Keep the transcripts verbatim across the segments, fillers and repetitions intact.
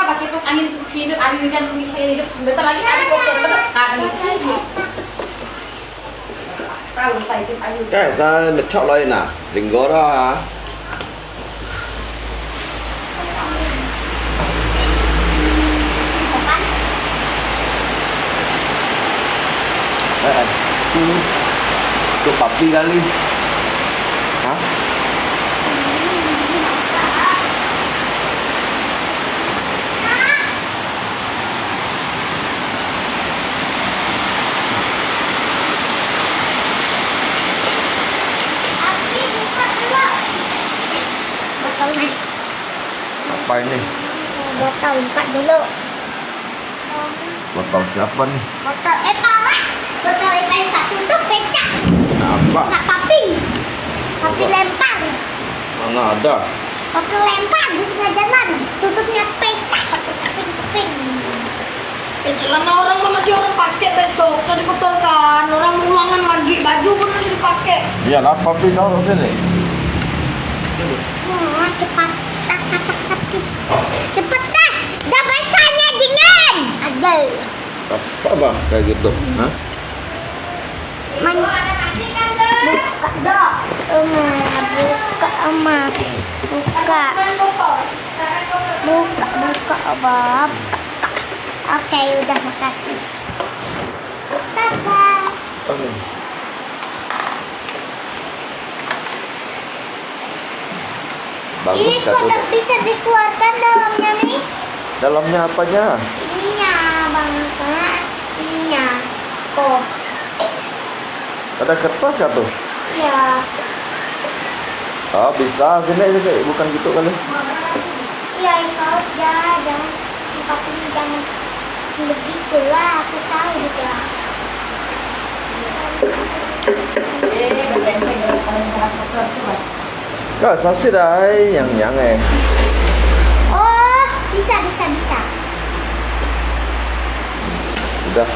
Kipas angin hidup, angin hujan hidup, sebentar lagi angin hujan terus. Angin. Tahu saya hidup angin. Kan, saya mecok lain nah, linggo dah. Eh, eh. Tu, tu papi kali. Hah? Apa ini? Botol, buka dulu. Botol siapa nih? Botol, eh, salah. Botol, eh, satu tuh pecah. Kenapa? Kena papi. Papi lempar. Mana ada? Papi lempar di tengah jalan. Tutupnya pecah. Papi keping-keping. Eh, celana orang mah masih orang pakai besok, usah dikotorkan. Orang ruangan lagi, baju pun masih dipakai. Iyalah, papi taruh sini. Wah, cepat. Tak, tak, tak, tak, cep-, cepat dah. Dah basah ni dingin. Aduh. Apa, apa kayak gitu? Hah? Man-, buka. Oma, buka, Oma. Buka. Buka, buka, Oma. Buka. Oke, udah, makasih. Dadah. Bagus. Ini kok tak bisa dikeluarkan dalamnya nih? Dalamnya apanya? Ininya, Bang. Ininya. Kok. Ada kertas kah tuh? Iya. Oh, bisa. Sini, sini. Bukan gitu kali. Iya, itu aja. Jangan, tapi jangan begitulah. Aku tahu juga. Kak, sasit ai, nyang-nyang eh. Oh, bisa, bisa, bisa. Udah.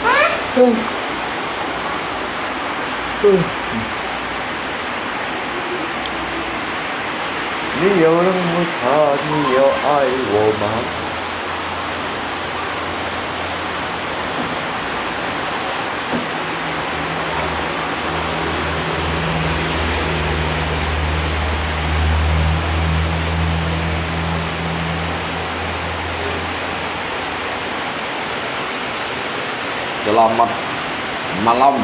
Hah? 你有让我看，你有爱我吗？ Selamat malam.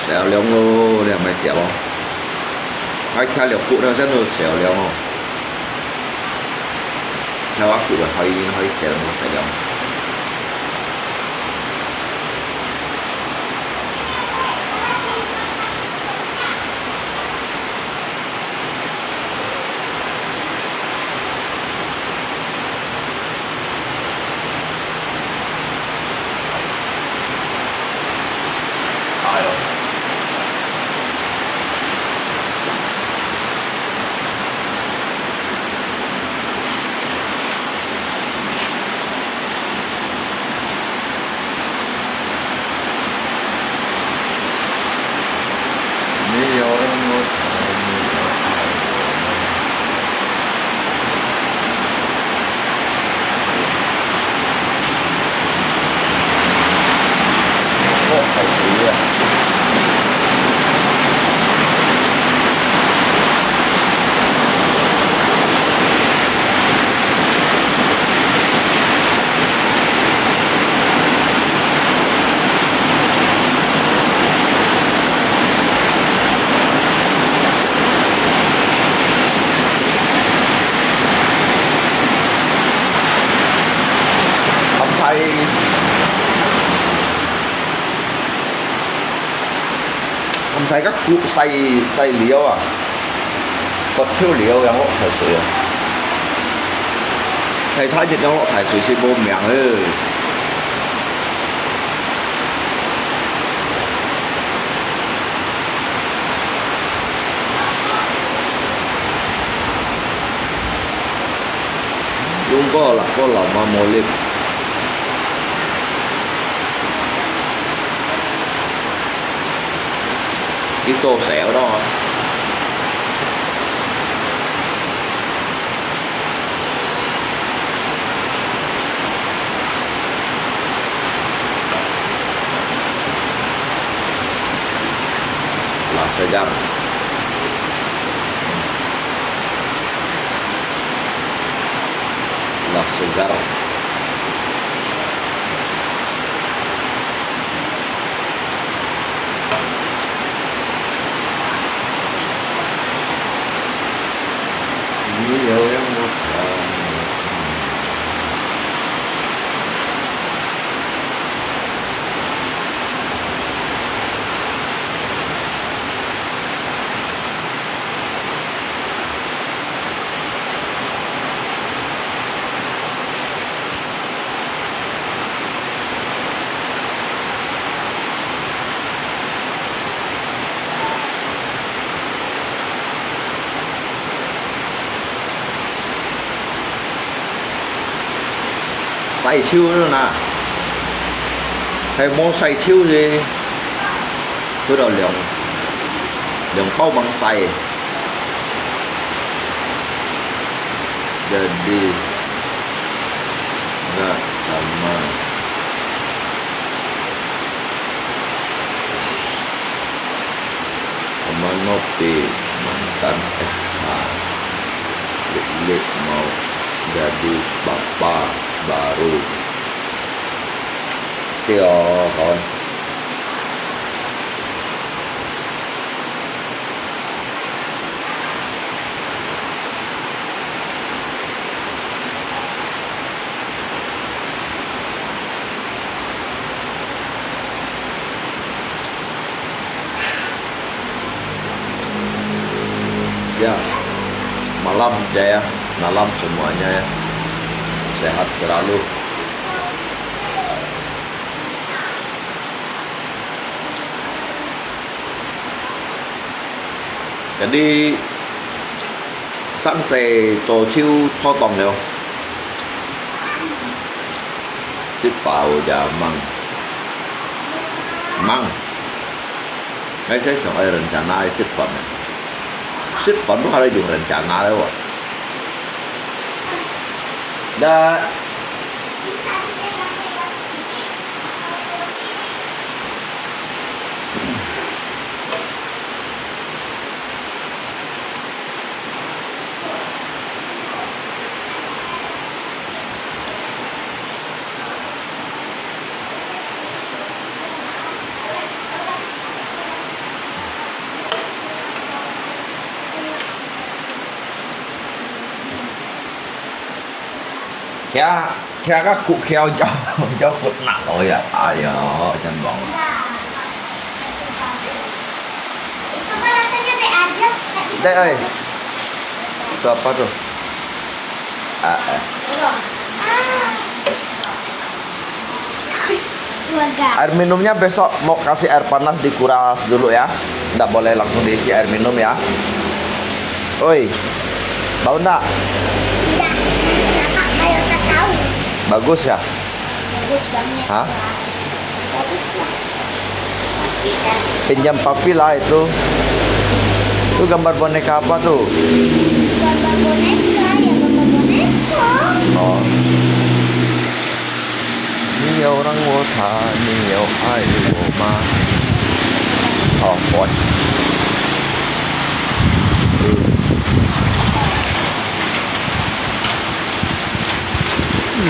小龍哦，你係咪掉哦？還跳了步，那真係小龍哦。跳啊步啊，可以，可以小龍，小龍。 合體。大家鼓，洗，洗了啊，發臭了，仰落大水啊。大太陽仰落大水係無命个。用過啦，過啦，嘛無力。 一到手咯。Lah segar. Lah segar.洗手了呐，還無洗手咧，佢就兩，兩包忙洗。 Jadi, nggak sama. Sama Nopi, mantan F H. Lik-lik mau jadi papa baru. Oke, kawan. Ya, malam Jaya, malam semuanya ya. Sehat selalu. Jadi，生勢早就妥當了，食飽也猛，猛。𠊎在想，愛rencana愛食飯呢，食飯都還愛用rencana了哦。那 Kia, kia ka kuk kia jauh, jauh kut nak oi ya. Ayo, jangan bohong. Dek, oi. Itu apa tuh? Ah, eh. Air minumnya besok mau kasih air panas dikuras dulu ya. Nggak boleh langsung diisi air minum ya. Oi, bau nggak? Tidak. Kenapa? Kayak tak tahu. Bagus ya? Bagus banget. Hah? Bagus lah. Pinjam papi lah itu. Itu gambar boneka apa tuh? Gambar boneka, ya gambar boneka. Oh. 你有让我疼，你有爱我吗？好，我。嗯。嗯。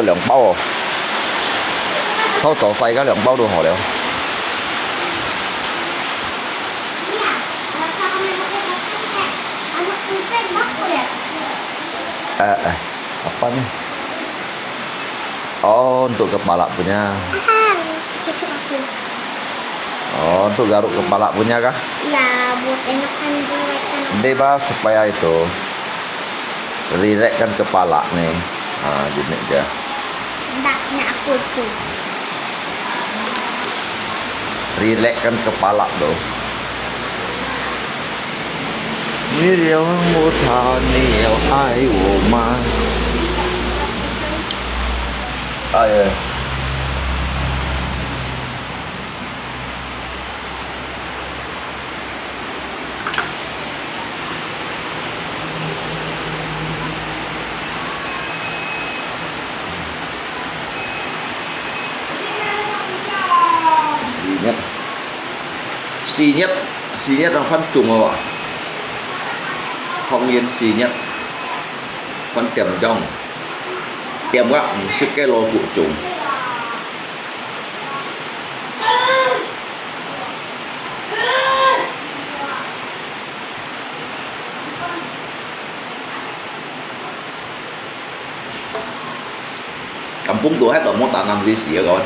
兩包哦，偷走晒个兩包都好了。哎哎，apa ni? Oh, untuk kepala punya. Aha, cocok aku. Oh, untuk garuk kepala punya kah? Ya, buat enakan buat kan. Hindi ba supaya itu rilekkan kepala ni? Ah, gini aja. Hendaknya aku itu. Rilekkan kepala tu. 你了我他，你了爱我吗？哎呀。 四月，四月，四月啊，還種啊哇！放年四月，還點種，點啊，毋識个老古種。 Kampung tu hai tau mo tanam sisi ya, kawan.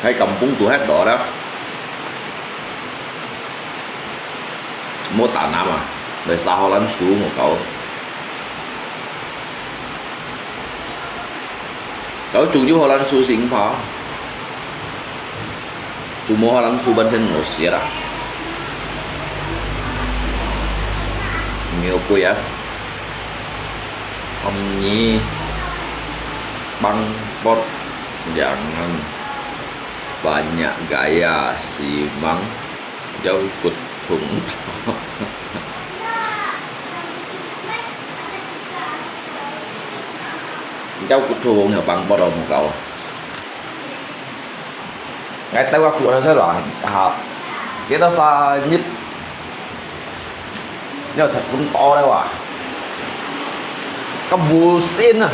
Hai kampung tu hai tau dah. Mo tanam ah, lai sa Holland su mo kau. Kau chung yu Holland su sing pa. Chu mo Holland su ban sen ngusir ah. Nhiều quỷ ah. Hôm nay băng bọt, jangan banyak gaya, xi măng, jauh kut thùng. Jauh kut thùng, băng bọt, không có. Ngai tau aku rasa lah, ha, kita sa nyit, ya, thật cũng to đấy wa. Cái bù xin à,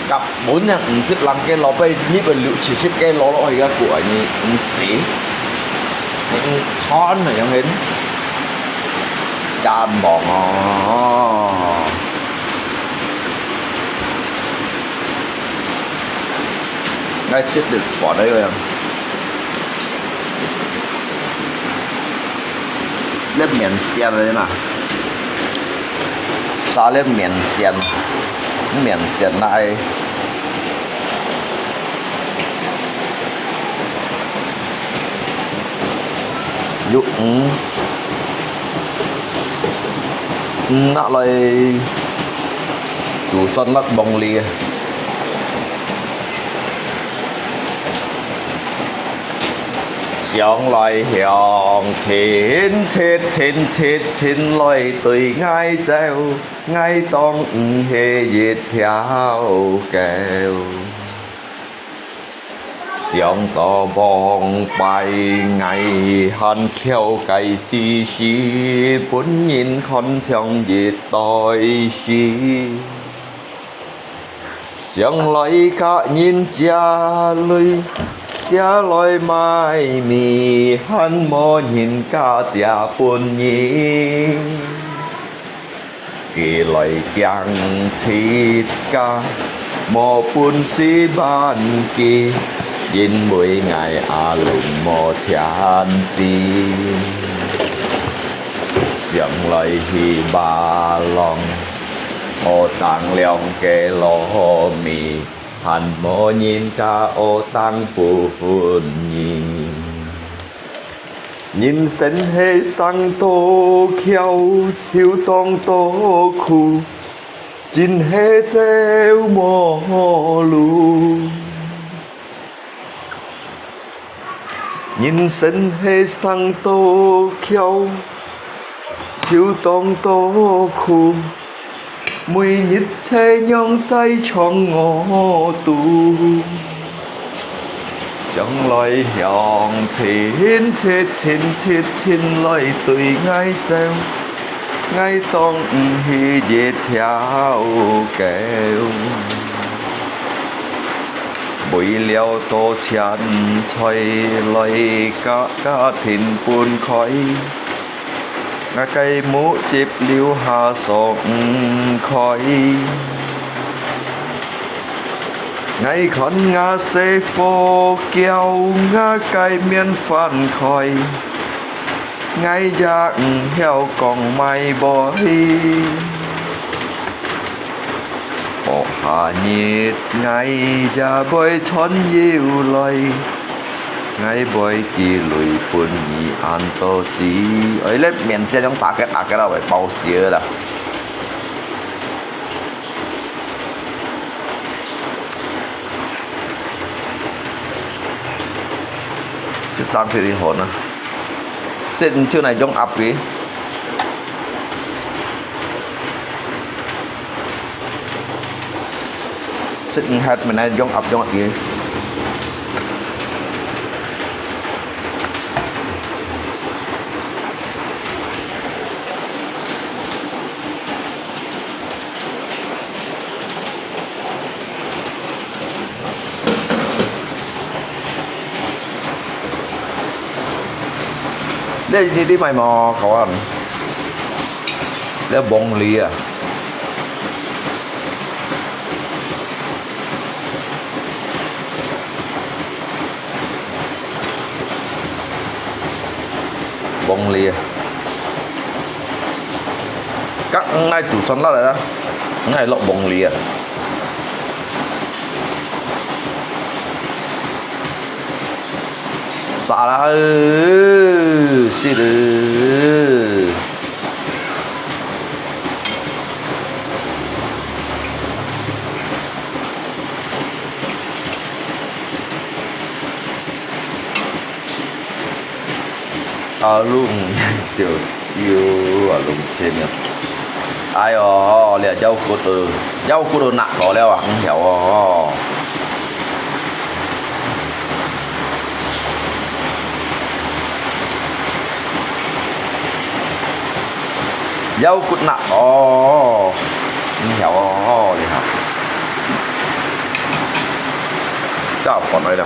cặp bốn nhà cũng xếp lăng cái lò bay nhíp vào lũ chỉ xếp cái lò lò thì cái của anh cũng xí, cũng thon là giống hến, đa mỏng à. Ngai sit được bỏ đấy rồi. Lép miền xiên đấy nè. Sa lép miền xiên. Miền xiên lại. Yuk, mm. Mm, nak lai chu son mat bông li. Xiong lai xiong, chin chit chin chit chin lai tui ngai cheu, ngai tong mm he yit thiau keu. Xiong to bông pai ngai han khiau kai chi si, pun yin khon xiong yit toi si. Xiong lai ka yin chia lui, chia lai mai mi, han mo yin ka chia pun yin. Kì lòi kiang chit ka, mò pun si ban kì, yin mui ngai a lùng mò chian chi. Siang lòi hi ba lòng, ô tang liang ke lò mi, han mò yin ka ô tang pu phun yin. Yin sen he sang tô khiau, chiu tông tô khu, jin he chêu mò lu. Yin sen he sang tô khiau, chiu tông tô khu, mùi ngit chhe ngiong chai chông ngò tu. 想來鄉親，親戚親戚親來對𠊎走，𠊎當毋起一條狗。為了多錢財來甲家庭分開， 𠊎个目汁流下爽快。𠊎看吾細伙噭吾个面翻開，𠊎也毋曉講麼个話。學下日𠊎也會賺油來， 𠊎會寄鐳分你恁多子。哎，這面色像打結打結啦，會爆血啦。食生食哩好呢，食毋少來用鴨皮。 食毋忒，明仔用鴨用鴨。你，你，你買無？Kawan，你黃梨啊？ 黃梨啊。該毋愛煮酸辣个啦，毋愛落黃梨啊。沙拉，呃，是的。 啊，攏就有啊，攏切了。哎喲，這腰骨都，腰骨都拿到了啊，毋曉哦。腰骨拿哦，毋曉哦，厲害。 下飯來了。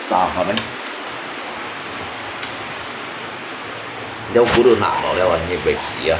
啥飯呢？腰骨都拿到了啊，你會死啊！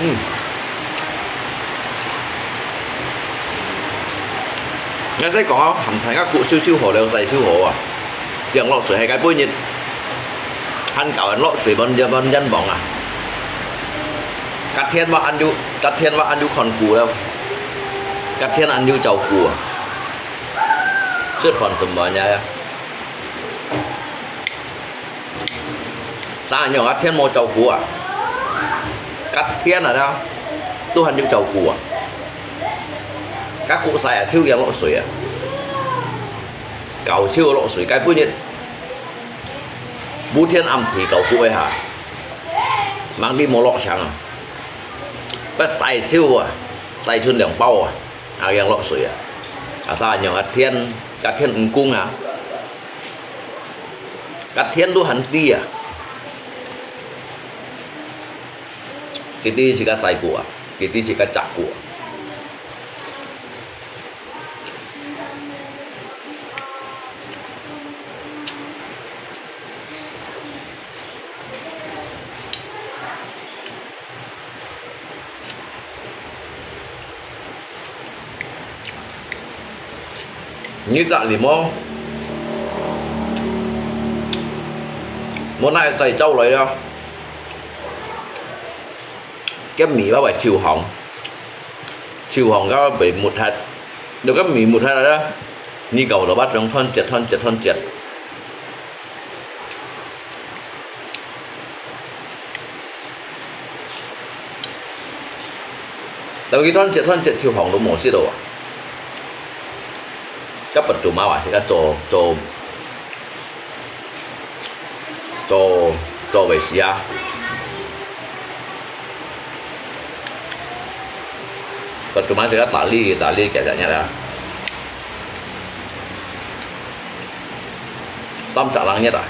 嗯。𠊎再講啊，鹹菜啊，烀燒燒好了，洗燒好啊。 用落水，係該本日，還教人落水，分人分人忙啊。隔天我還有，隔天我還有看顧了，隔天還有照顧啊。食飯什麼呀？啥人啊，隔天無照顧啊？隔天啊，都還有照顧啊。該烀晒啊，就用落水啊。 搞笑落水，該本日，每天暗地搞烀一下，吂知無落牆啊，不晒手啊，晒出兩包啊，啊，樣落水啊，啊，啥樣啊，天，啊，天毋公啊，啊，天都還知啊，佢知自家晒過啊，佢知自家摘過啊。你隻你無，無拿細招來啊！該米包會臭烘，臭烘到會沒忒。若該米沒忒了，你搞到把中斷節、斷節、斷節。 但佢斷節斷節就放都無食咯啊！該不就麻煩，自家做做做做袂死啊！不就麻煩，自家打理打理，解决了啊！ 三隻人一啊。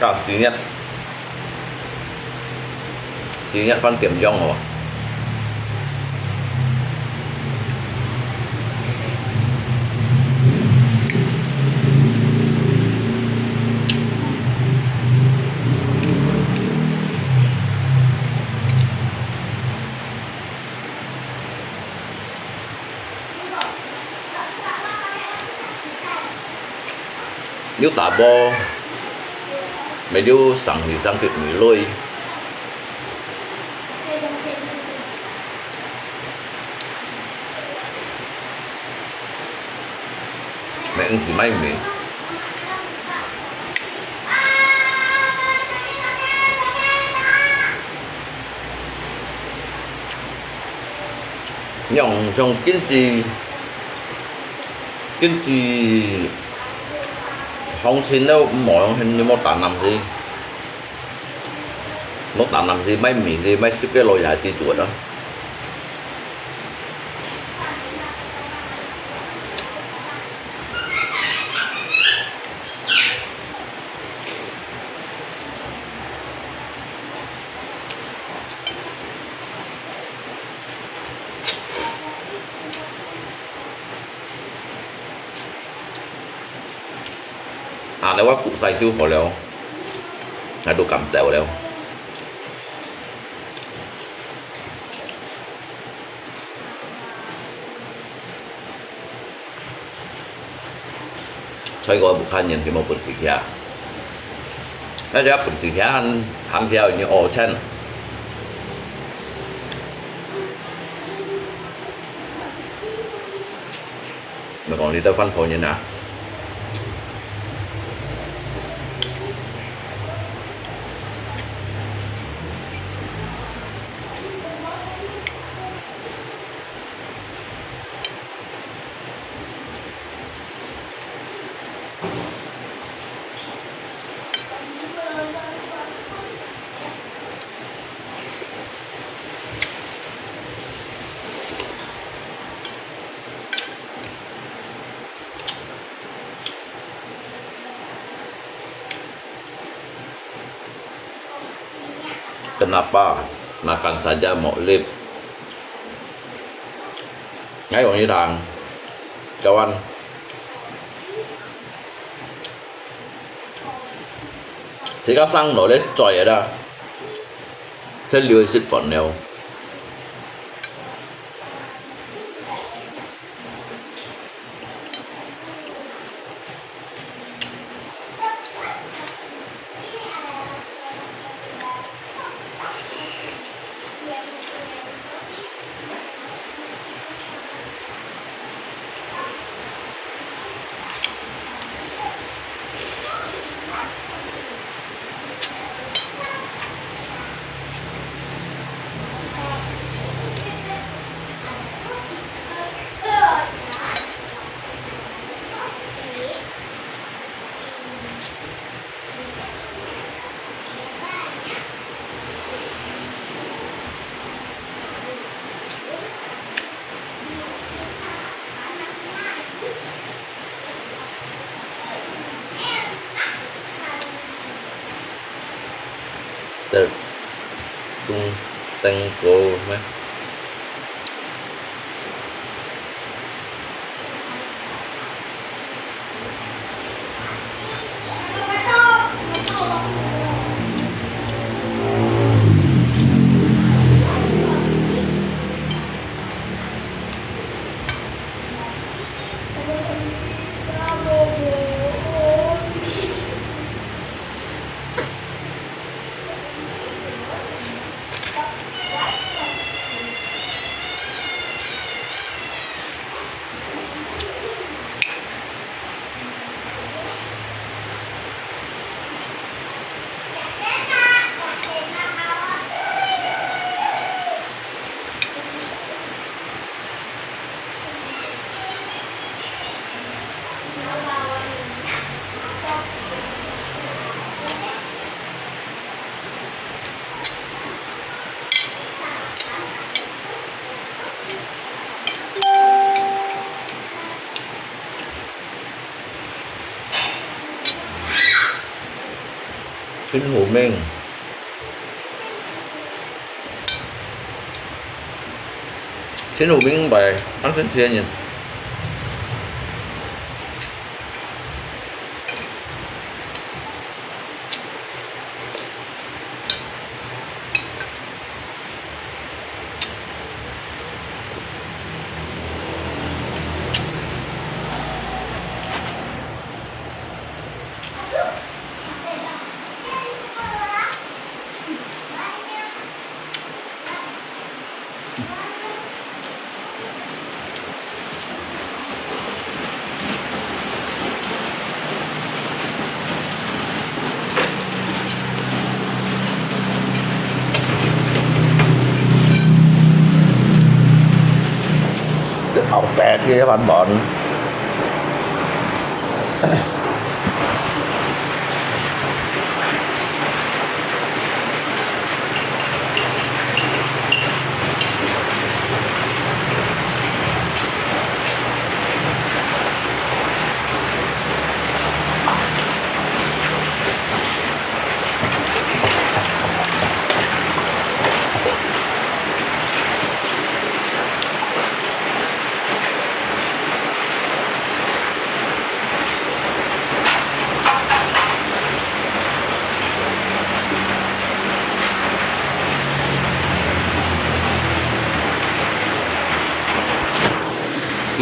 加四日，四日飯店樣哦。 有打波，乜有上去上去女類。乜毋係賣面。 仰像經濟經濟行情了，無用，你莫打南西，莫打南西，賣米西，賣十個羅也係最多啦。 啊，你話古晒就好了，𠊎都敢走了。 在該屋下人佢無本事去啊。該隻本事去啊，行去啊，你哦，錢。你講你兜番婆人啊？ Kenapa makan saja mau lip? Ngayon, Kawan,自家生落來嘴啦，這流食飯了。 Tengko咩？清湖麵，清湖麵毋係，當新鮮个。食好食个飯飯。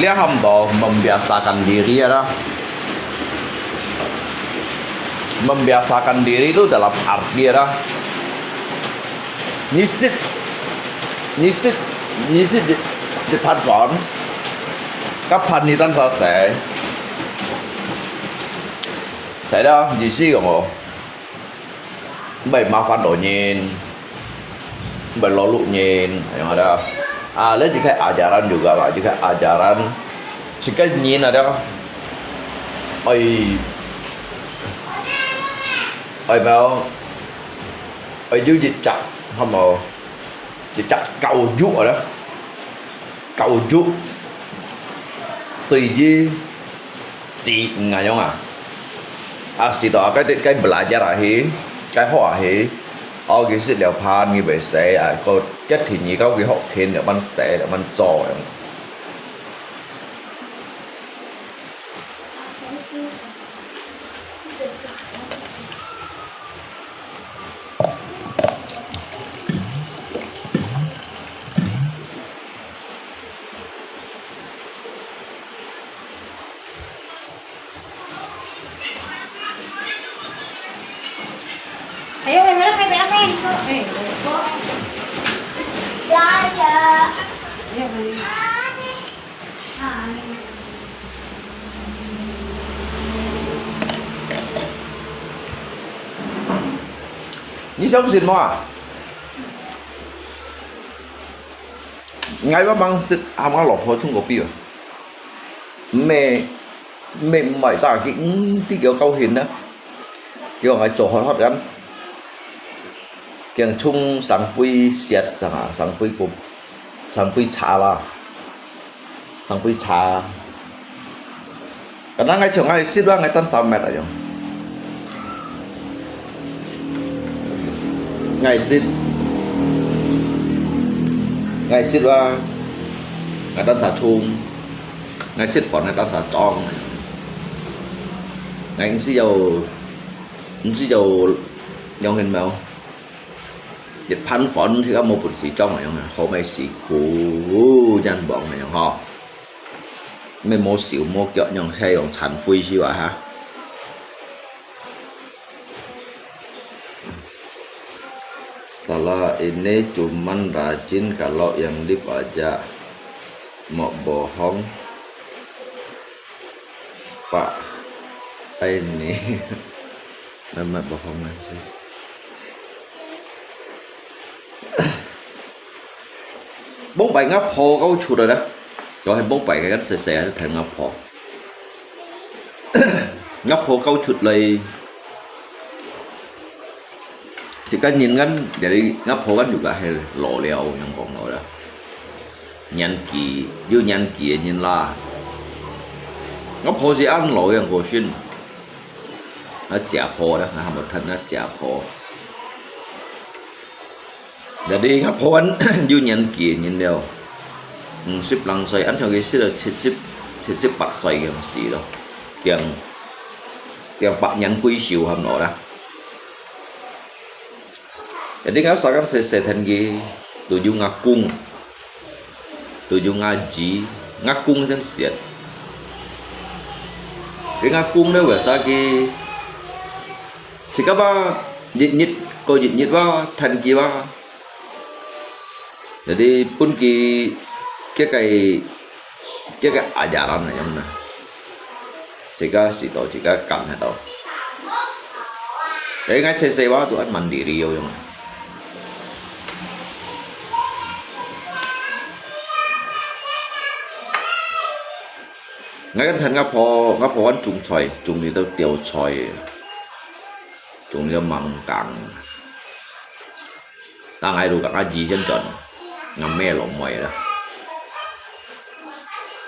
這下毋多，membiasakan diri啦。Membiasakan diri itu dalam arti ada，你食，你食，你食一，一盤飯，該盤你單儕洗，洗了，意思講哦，毋會麻煩到人。 Beloluk nyin, ayong ada. Ah, le jika ajaran juga lah, jika ajaran. Jika nyin ada. Oi. Oi mau. Oi ju jicak, hamo. Jicak kau ju ada. Kau ju. Tui ji. Chỉ ngài yong à. À, si đó cái cái belajar ahi, cái họ ahi. Ở cái sự điều phan như vậy sẽ à, có cái thì như có cái họ khen được ban sẽ được ban cho. Ayo, ven, ven, ven, ven. Eh, ya, ya. Ayo, ven. 你相信無啊？𠊎摎吂識，摎𠊎老婆衝過比啊。毋係，毋係，毋係，啥，佢毋知佢高興啊。佢話𠊎做好好緊。佢衝三杯雪，啥啊，三杯過 三杯茶啦，三杯茶。Kadang𠊎像𠊎食啊，𠊎單三吂啊樣。𠊎食，𠊎食啊，𠊎單儕衝，𠊎食飯𠊎單儕裝。𠊎毋使有，毋使有，樣形無？ 一盤飯食啊無本事裝樣啊，好歹辛苦，人忙樣吼。毋係無手無腳樣，係用殘廢死啊哈。Salah ini cuman rajin kalau yang lip aja. Mau bohong, Pak. Ini. Nama bohong sih? 往擺吾婆搞出來啦，就係往擺个細細啊，聽吾婆。吾婆搞出來，自家人間，jadi吾婆間又个係老了，樣講老了，年紀，有年紀个人啦。吾婆係恁老樣過身。啊，姐婆啦，啊，喊佢聽啊，姐婆。Jadi𠊎婆恁有年紀个人了，五十零歲，恁樣佢死了七十、七十八歲个樣死咯，驚、驚百年歸壽喊落啦。Jadi𠊎儕个細細聽佢，都有吾公，都有吾姨，吾公先死。佢吾公呢，為啥佢，自家吧，日日過日日吧，聽佢吧。Jadi分佢，佢个，佢个阿爺人那樣呢。 自家食到自家揀下到。Jadi𠊎細細話都愛mandiri樣。𠊎跟聽吾婆，吾婆恁種菜，種這兜吊菜，種這兜芒果。 但𠊎都佮吾姨先轉，吾姆老妹啦。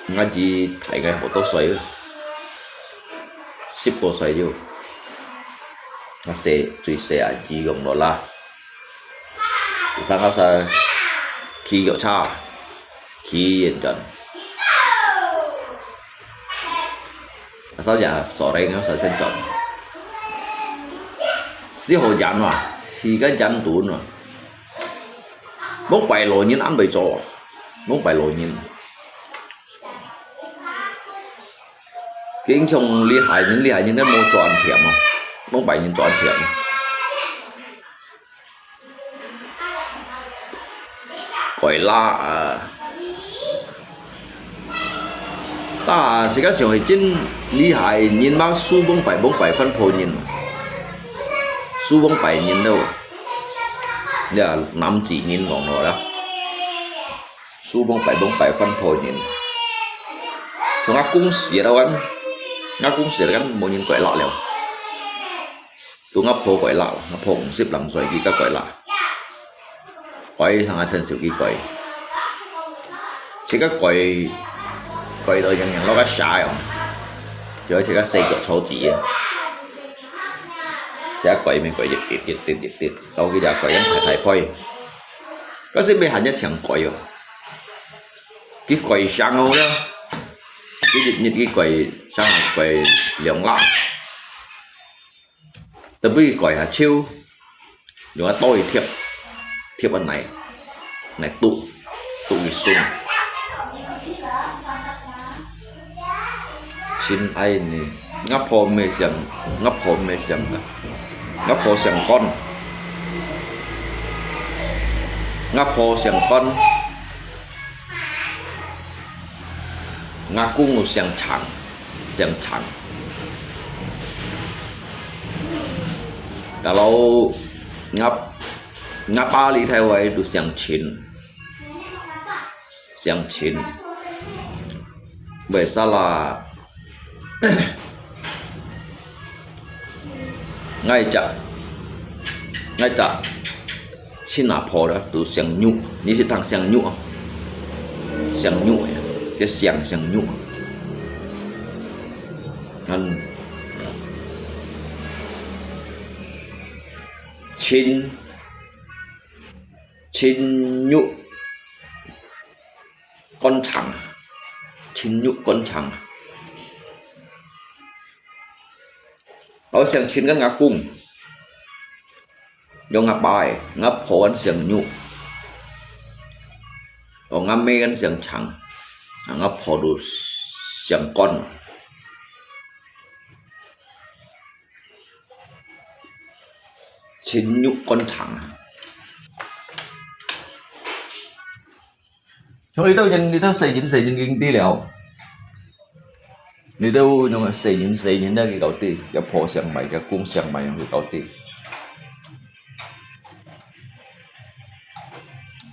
吾姨大𠊎好多歲，十過歲就。吾細，最細阿姨講落啦，有生吾儕騎腳車，騎遠轉。 Asal ya sore ngau sa sen chon. Si ho yan wa, si kan yan tun wa. Mong pai lo nyin an bai cho. Mong pai lo nyin. Kinh chong li hai nyin, li hai nyin kan mo cho an thiam ma. Mong pai nyin cho an thiam ma. Kôi la, à. Ta, si ka siang hai jin li hai nyin ma su bông pai bông pai phân pho nyin. Su bông pai nyin đâu. Ya, năm chỉ nyin ngong lo đó. Su bông pai bông pai phân pho nyin. Chúng ta cũng xỉa đâu anh. Ngã cũng xỉa đâu anh, một nyin kôi la liao. Tu ngap pho kôi la, ngap pho ung sip lam soi ki ka kôi la. Kôi sang a then siu ki kôi. Chi ka kôi, kôi do yang yang lo ka sha yong. Yo chi ka sei ko chou ji ye. Chi ka kôi mi kôi yit yit yit yit yit yit. Tao ki ja kôi yang thai thai poi. Ka si mi han ya chiang kôi yo. Ki kôi sang o ya. Ki yit yit ki kôi sang kôi liang la. Tapi kôi ha chiu, yung a toi thiep, thiep a nai, nai tu, tu i sung. Chin ai ni, ngap pho me siang, ngap pho me siang, ngap pho siang kon, ngap pho siang kon. Ngap kung siang chang, siang chang. Kalau ngap, ngap ali thai wai tu siang chin. Siang chin. Bai sa la. Ngai chak, ngai chak, chin a pho đó, tu siang nyu, ni si thang siang nyu, siang nyu, cái siang siang nyu. Ngăn chin, chin nyu, con thằng, chin nyu con thằng. Ơ siang chin kan ngap kung. Yo ngap bai, ngap pho kan siang nyu. Ơ ngap me kan siang chang. Ngap pho du siang kon. Chin nyu kon chang. Trong đi đâu nhìn đi đâu xây nhìn xây nhìn kinh tế lẽo. Đi đâu nhưng mà xây nhìn xây nhìn đó cái cầu ti, cái pho siang mai, cái kung siang mai cái cầu ti.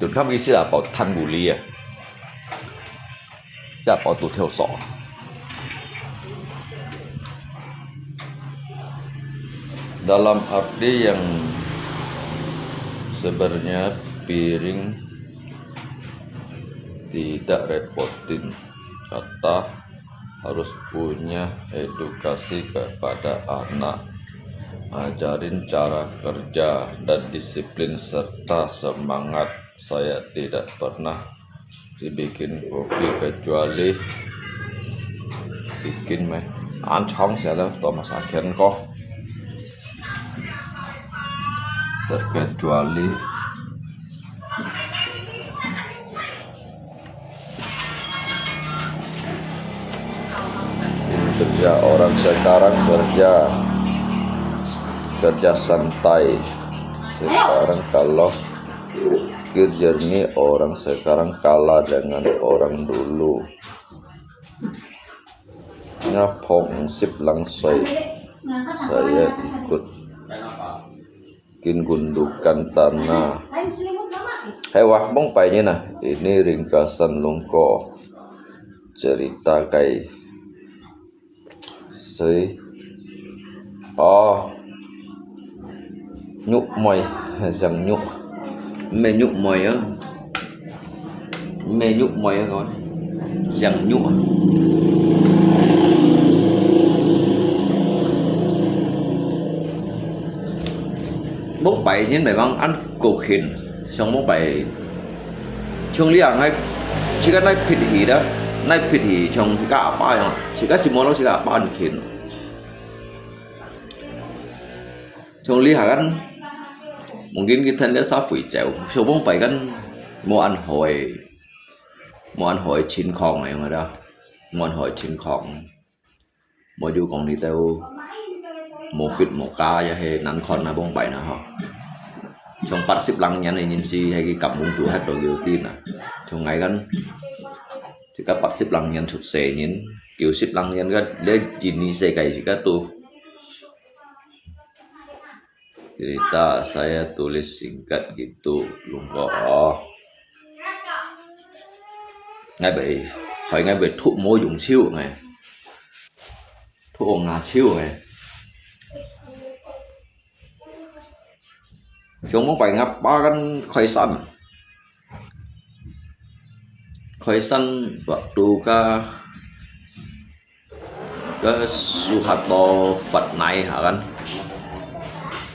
Tuần khắp cái xưa là bảo than bù li à. Chắc bảo tụt theo sọ. Dalam arti yang sebenarnya piring tidak repotin, kata harus punya edukasi kepada anak. Ajarin cara kerja dan disiplin serta semangat. Saya tidak pernah dibikin kopi kecuali bikin meh. An chong sia le, Thomas akhir ko. Terkecuali kerja orang sekarang kerja kerja santai. Sekarang kalau pikir jernih, orang sekarang kalah dengan orang dulu. Ngapok sip lang soi, saya ikut kin gundukan tanah. Hai wah, mong pai nyen ah, ini ringkasan lungko cerita kai. Soi. Oh. Nhuk moi, siang nhuk. Mê nhuk moi á. Mê nhuk moi á, con. Siang nhuk á. Mong pai nyen mê vang ăn kô khin. Siang mong pai. Chong li ang hai, chika nai phit hi da. Nai phit hi chong chika apa yang. Chika si mo lo chika apa ăn khin. Chong li ha kan, mungkin ki than le sa fui chèo, so bông pai kan, mo ăn hỏi, mo ăn hỏi chin khong ai ngada, mo ăn hỏi chin khong, mo yu kong li teo, mo fit mo ka ya he nan khon na bông pai na ho. Chong pat sip lang nyan ai nyin si he ki kam mung tu hat do yu tin na. Chong ngai kan, chika pat sip lang nyan chuk se nyin, kiu sip lang nyan ka le jin ni se kai chika tu. Cerita saya tulis singkat gitu, lungko. Oh. Ngai bai, hoi ngai bai thuk mo yung chiu ngai. Thuk ong nga chiu ngai. Chong mo pai ngap pa kan khoi san. Khoi san waktu ka Ke Suharto Fat Nai ha kan.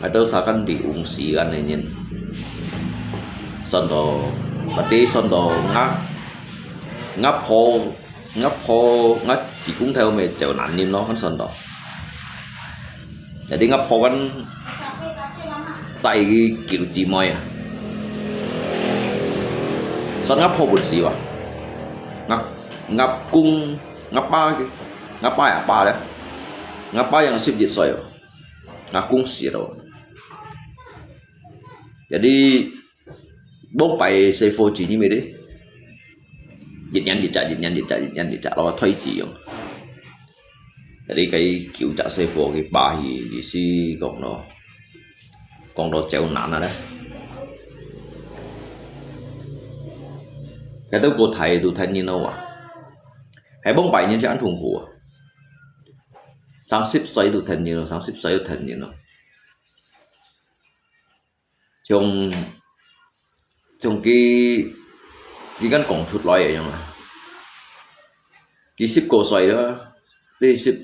Ngai teu sa kan di ung si kan ne nyin. Son to, pati son to ngak, ngak pho, ngak pho, ngak chỉ cũng theo mẹ chèo nạn nyin lo kan son to. Jadi ngak pho kan tai kiu chi moi à. Son ngak pho bun si wa. Ngak, ngak kung Ngak pa, ngak pa ya pa le. Ngak pa yang sip jit soi. Ngak kung si to. Jadi, bông pai se pho chi ni me de. Jit nyan jit chak, jit nyan jit chak, jit nyan jit chak lo thoi chi yong. Jadi, cái kiểu chak se pho cái pa hi, đi si kong lo. Kong lo chéo nan a le. Cái teu cô thầy tu thầy ni no wa. Hai bông pai nyin si ăn thùng hùa. Sang sip soi tu thèn nyin lo, sang sip soi tu thèn nyin lo. Chong, chong ki, ki kan kong chut loi yong a. Ki sip cô soi lo, ti sip,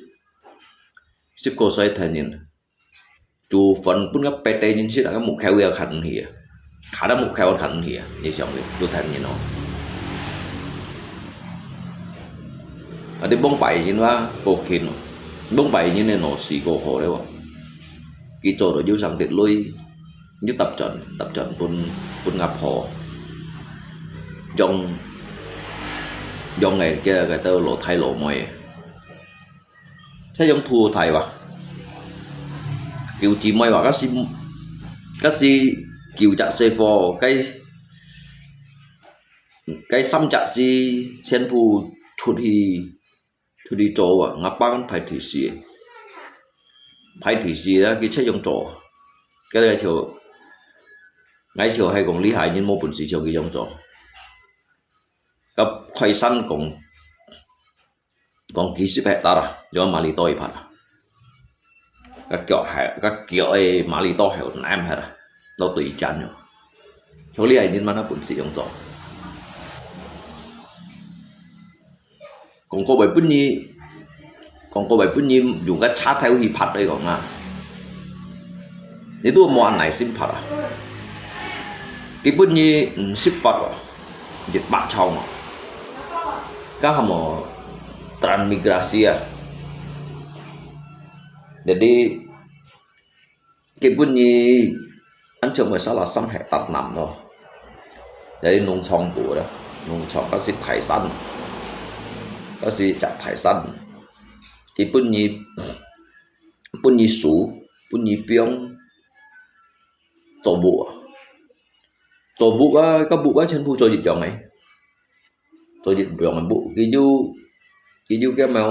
sip cô soi thèn nyin. Chu phần pun ngap pet te nyin sit a, ngap muk kheo ya khan hi a. Kha da muk kheo khan hi a. Ni siang li, chu than nyin no. A di bông pai nyin wa, ko khin no. Bông pai nyin ne no si ko ho le wa. Ki cho ro yu sang tit lui. Yu tap chon, tap chon pun, pun ngap ho. Jong, jong ngai kia ka teu lo thai lo moi. Thế yong thu thai wa. Kiu chi moi wa, ka si, ka si kiu chak se pho, cái, cái sắm chak si, chen phu chut hi, chut hi cho wa, ngap pa kan phai thi si. Phai thi si la, ki che yong cho. Cái này cho, ngai cho hai kong li hai nyin mo bun si cho ki yong cho. Ka khoi san kong Kong ki sip hek ta ra, yo ma li to i phat. Ka kiok hek, ka kiok e ma li to hek nam hek ra. Lo tui chan yo. Cho li ai nin ma na pun si yong zo. Kong ko bai pun ni, kong ko bai pun ni, yung ka cha thai hi phat dai kong a. 你都無恁耐心拍啊。佢分你五十發哦，一百箍嘛。該還無transmigrasi啊。Jadi，佢分你，恁樣會使啦，三hektar南咯。Jadi農場無啦，農場，該係大山，該係隻大山。佢分你，分你樹，分你放， 做屋啊。做屋啊，該屋啊全部做一樣个。做一樣个屋，佢有，佢有个咩？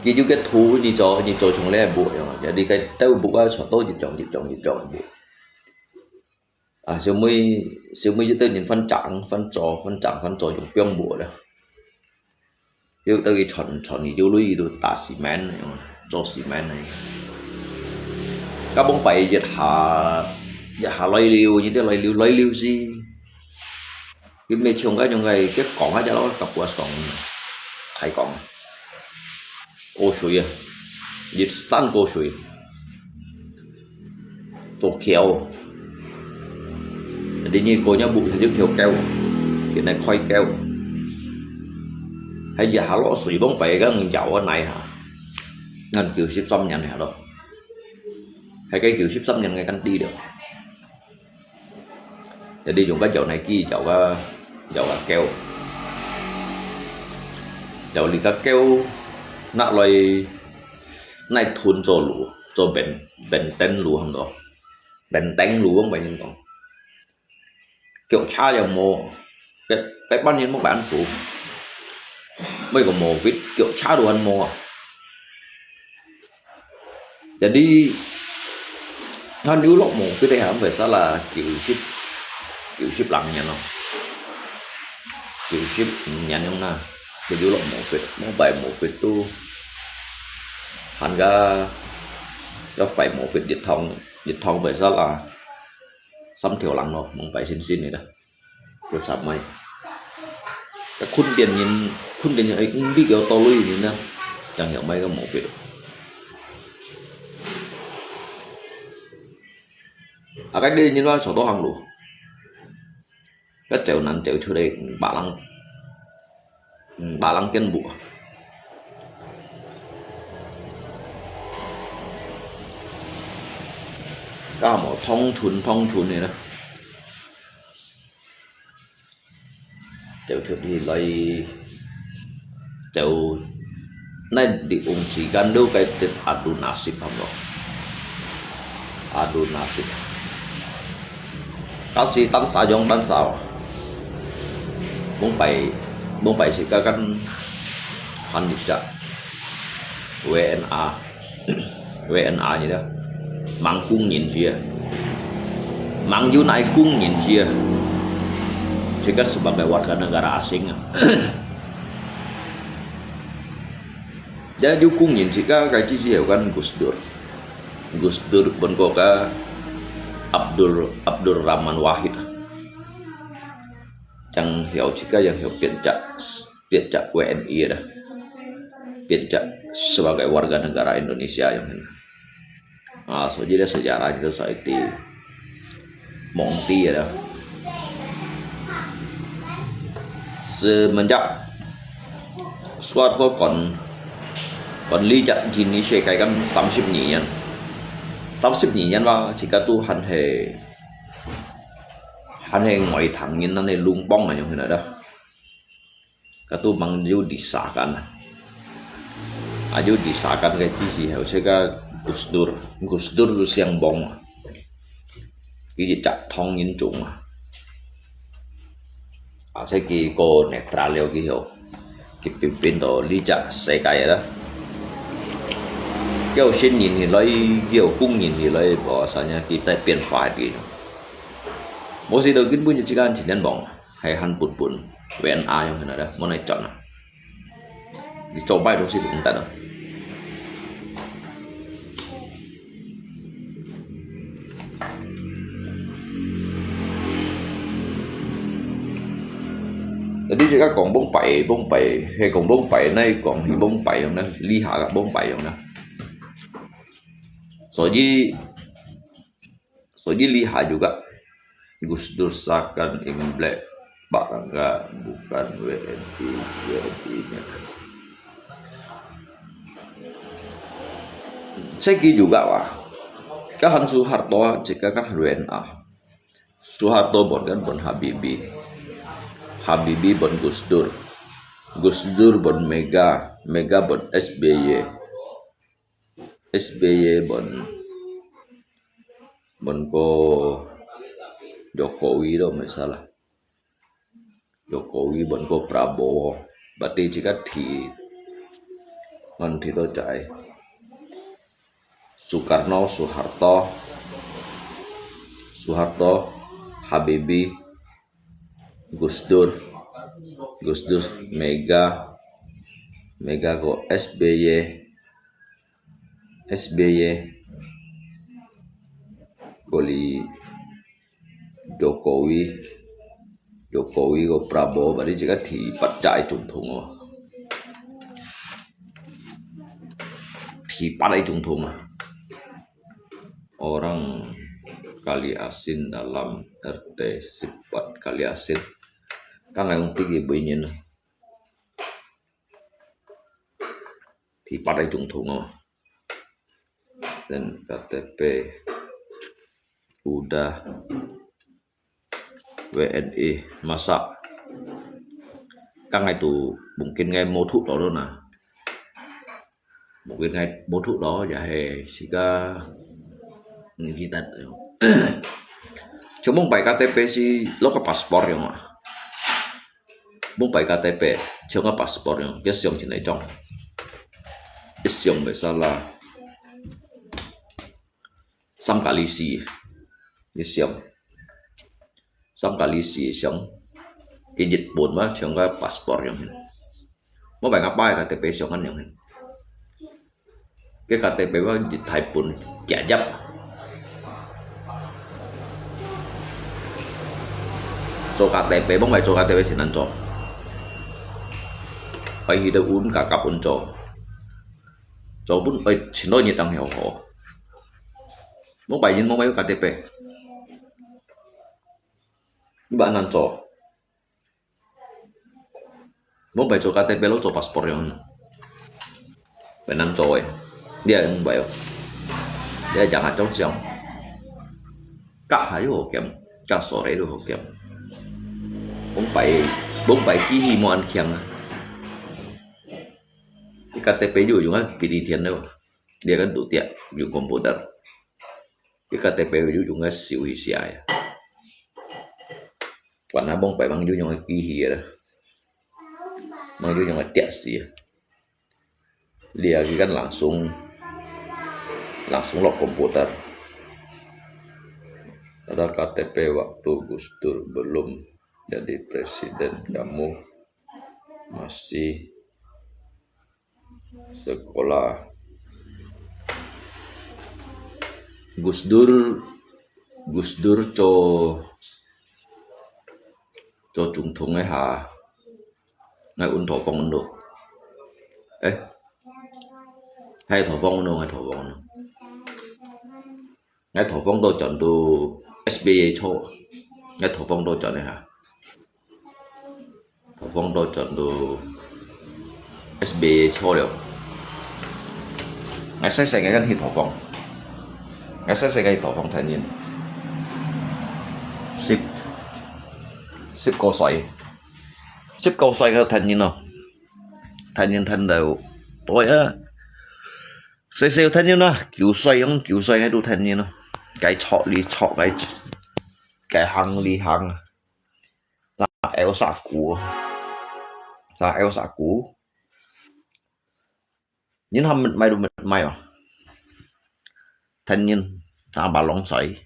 佢有个土，你做，你做成了屋樣啊。Jadi該兜屋啊，全都一樣，一樣，一樣个屋。 啊，小妹，小妹一兜人翻正，翻做，翻正，翻做用放無了。又兜佢賺，賺佢有鐳，都打cement个，做cement个。該往擺一下，一下來了，一下來了，來了是。佢毋係像該種个，佢講下就咯，甲我講，太講。過水啊，一山過水。 做橋。你，你過若屋就橋橋，現在開橋。還一下落水，往擺个搖啊泥下，恁九十三年下咯，還該九十三年个恁低了。Jadi用个搖泥機搖个，搖个橋，搖這个橋，拿來 拿來屯做路，做benteng，benteng路，喊做benteng路，往擺人講。腳車又無，該，該班人無辦法，每個無fit，腳車都還無啊。Jadi，還有落無fit个，還會使啦，九十，九十零年咯，九十五年樣啦。 佢有落無fit，往擺無fit都，還个，該擺無fit一趟，一趟會使啦，三條零咯，往擺新新个啦，就三米。該墾田人，墾田人愛五百幾多鐳人啊，正曉買个無fit。啊，該个人話坐到行路。 該走難走出來，嗯，別人，嗯，別人見無。該無通訊，通訊个啦。走出去來，走，那利用時間都該得adu nasib，喊做。Adu nasib。Kasi單儕用單儕，往擺，往擺時間還一隻W N A。 W N A你知道，mang kung yin siya. Mang yun ay kung yin siya. Sika sebagai warga negara asing. Jadi kung yin sika kay sisi kan Gus Dur. Gus Dur pun ko ka Abdul Abdul Rahman Wahid. Yang hiau sika yang hiau pian cak. Pian cak W N I ada. Pian cak sebagai warga negara Indonesia yang ini. Ah, so jadi sejarah itu saya di Mongti ada. Semenjak suat ko kon kon li cak jini sekai kan 三十二年. 三十二年 ba, jika Tuhan he han he ngoi thang ngin nan he lung pong yang hina dah. Katu mang yu disakan. Ayu disakan kay ti si heu se ka Gus Dur. Gus Dur tu siang bong. Ki di cak thong yin chung. A se ki ko netral liu ki heu. Ki pimpin to li cak se kay da. Kiu sin yin hi loi, kiu kung yin hi loi, bahwasanya kita pian fa di. Mo si to kin pun yu cikan chin yan bong. Hay han pun pun. W N A yang hina da. Mo nai chọn na. Di chọn bai dong si tung ta da. Jadi si ka kong bong pai, bong pai, he kong bong pai, nai kong hi bong pai yang na, li ha ka bong pai yang na. 所以，所以厉害juga. Gus Dur seakan Imlek, Pak Rangga bukan W N I, W N I-nya. Segi juga wa. Kahan Soeharto, jika kan W N A. Soeharto bon kan bon Habibie. Habibie bon Gus Dur. Gus Dur bon Mega. Mega bon S B Y. S B Y bon, bon ko Jokowi to, misalnya. Jokowi bon ko Prabowo. Berarti jika di, ngon di to cai. Soekarno, Soeharto, Soeharto, Habibie, Gus Dur, Gus Dur, Mega, Mega ko S B Y, S B Y, ko li Jokowi, Jokowi ko Prabowo, berarti jika di pat cai 總統哦。Di pat cai 總統啊。Orang Kali Asin dalam R T sepat Kali Asin. Kan ngai kong tiki bui nyin. Di pat cai 總統哦。Sen K T P udah W N I, masa. Kan ngai tu mungkin ngai motu to na. Mungkin ngai motu to, ya he, sika, ngi kita. Cuma bai K T P si lo ka passport yang ah. Mung bai K T P, cuma passport yang, ya siang cina cong. Siang besar lah. Sam kali si, ni siang. Sam kali si siang. Ke Nhật Bản mah, siang ka passport yang. Mung bai ngapa K T P siang kan yang. Ke K T P mah di Thái Lan kiajap. Cho K T P, mung bai cho K T P sinan cho. Pai hi de un ka kap un cho. Cho pun oi chin lo nyit ang hiao ho. Mung bai yin mung bai K T P. Ni ba nan cho. Mung bai cho K T P lo cho passport yang. Bai nan cho eh. Dia mung bai oh. Dia jangan cong siang. Kak hayu ho kiam. Kak sore tu ho kiam. Mung bai, mung bai ki hi mo an kiang ah. Di K T P yu yung ah pili tian lo. Dia kan tu tiak yung komputer. Di K T P yu yung ah siu hi sia ya. Wan ha mung bai mang yu yung ah ki hi ya. Mang yu yung ah tiak si ya. Dia ki kan langsung, langsung lo komputer. Ada K T P waktu Gus Dur belum jadi presiden, kamu masih sekolah. Gus Dur, Gus Dur cho, cho 總統个下，ngai un thổ phóng un lo. Eh, hai thổ phóng un lo, hai thổ phóng un lo. Ngai thổ phóng to chọn tu S B Y cho. Ngai thổ phóng to chọn này hả? Thổ phóng to chọn tu S B Y cho liao. Ngai sai sai ngai kan hi thổ phóng. Ngai sai sai ngai thổ phóng thanh niên. Sip. Sip kau sai. Sip kau sai ngai thanh niên no. Thanh niên thanh đầu. Tôi á. Sai sai thanh niên na. Kiu sai yang kiu sai ngai tu thanh niên no. Cái chọ li chọ cái, cái hang li hang. Sa eo sa ku. Sa eo sa ku. Nin ham mệt mỏi du mệt mỏi à. Thanh niên sa ba lòng sỏi.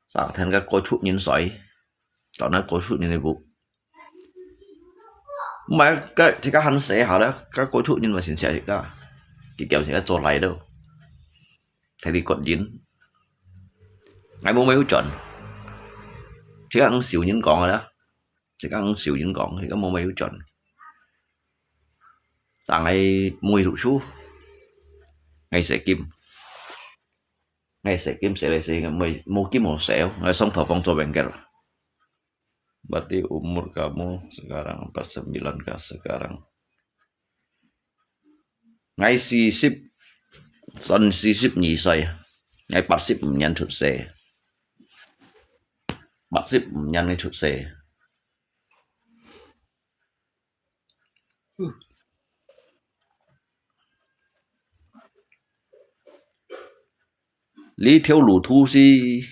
Sa thanh ka koi chut nin sỏi. Tao na koi chut nin bu. Mai ka, chỉ ka han sẽ hả đó, ka koi chut nin mà xin sẽ ka. Kì kéo sẽ ka cho lại đâu. Thầy đi cột dính. Ngai mô mê hút chọn. Chỉ ăn xỉu những con rồi đó. Chỉ ăn xỉu những con thì có mô mê hút chọn. Ta ngai mô mê hút su. Ngai sẽ kim. ，𠊎洗金洗來洗去，無，無金好洗哦，𠊎上頭房做banker。Berarti umur kamu sekarang empat sembilan kah sekarang? Ngai 四十，算四十二歲，𠊎八十五年出世，八十五年个出世。這條路途係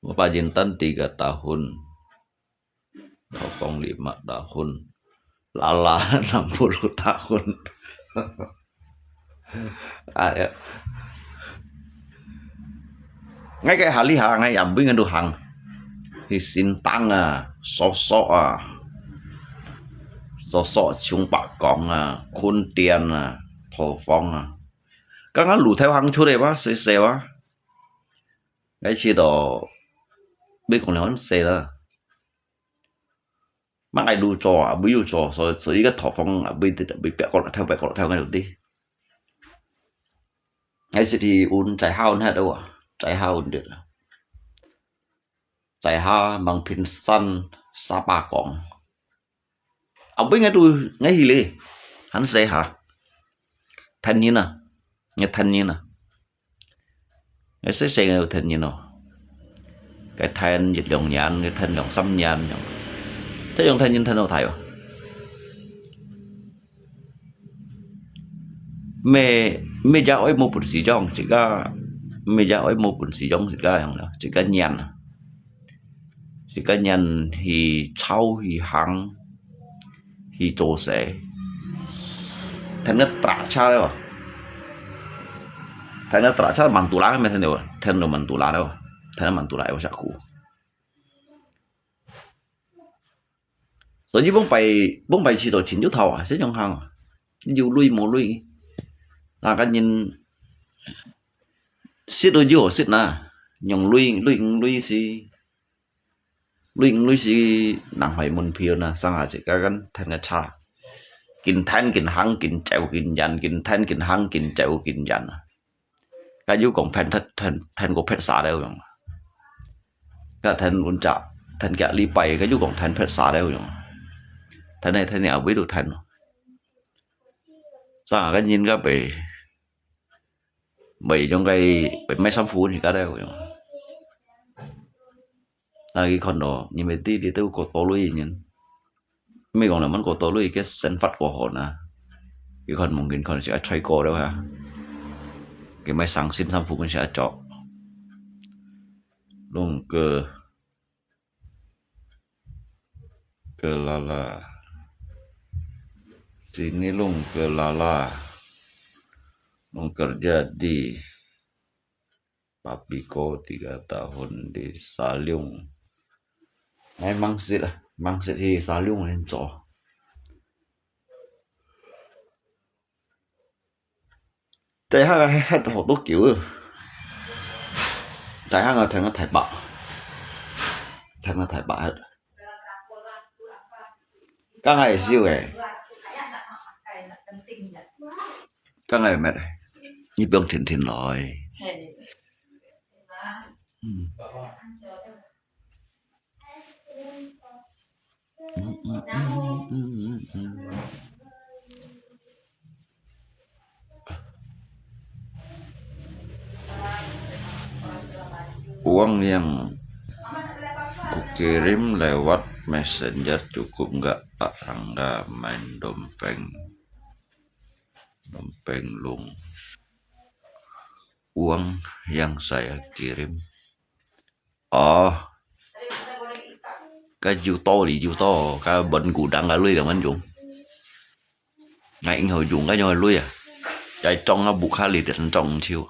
Bapak Jintan tiga tahun, Topong lima tahun, Lala enam puluh tahun. 哎呀，𠊎个下里下，𠊎也毋會，𠊎都行，去新tăng啊，Sosok啊，Sosok、松柏崗啊，坤店啊，Topong啊。 剛剛路頭行出來哇，細細哇。𠊎試著，毋講了，恁細啦。麼个路做啊，毋有做，所以，所以个Topong啊，毋得，毋必過來頭，毋過來頭个路的。𠊎係去運，在下運忒个哇，在下運的啦。在下望坪山沙巴港。 後尾𠊎都，𠊎去咧，還細下，跈人啊，𠊎跈人啊，𠊎細細个有跈人哦，該跈一兩年，該跈兩三年，這樣跈人跈到大哦。 毋係，毋係也愛無本事種，自家，毋係也愛無本事種，自家樣啦，自家練啊。自家練去抄，去行，去做事。跈个tractor了，跈个tractor Mantoula，毋係跈到，跈到Mantoula了，跈到Mantoula有啥苦。 所以往擺，往擺試著盡有頭啊，係樣行啊，有鐳無鐳。那個人食都有好食呐，用鐳，鐳，鐳係，鐳，鐳係南海門票呐，上下自家間跈个車，緊跈緊行，緊走緊遠，緊跈緊行，緊走緊遠啊。 該有講跈，跈，跈，跈過別儕了樣。該跈穩隻，跈幾禮拜，該有講跈別儕了樣。跈呢，跈呢，也會都跈咯。啥个人个被，被用个，被賣衫褲人家了樣。 但係佢看到，因為這裡都過多類人，毋係講佢等過多類，佢生活過好呐。佢看mungkin看係愛衰過了哈，佢買上新衫褲本係愛著。弄個，個啦啦，sini弄個啦啦，弄kerja di Papiko tiga tahun di Saliung. Ai mangsit ah, mangsit hi Saliung nin cho. Tại hang ai het hok to kiu. Tại hang ai thèn a thai ba. Thèn a thai ba het. Kang ai siu eh. Kang ai met eh. Ni biong thin thin loi. Uang yang kukirim lewat messenger cukup nggak, Pak Rangga, main dompeng, dompeng lung? Uang yang saya kirim. Ồ. Ka jiu to li jiu to, ka bun gudang ka lui ka man jung. Ngai ing hau jung ka jung lui à. Jai trong a bu kha li de trong chiu.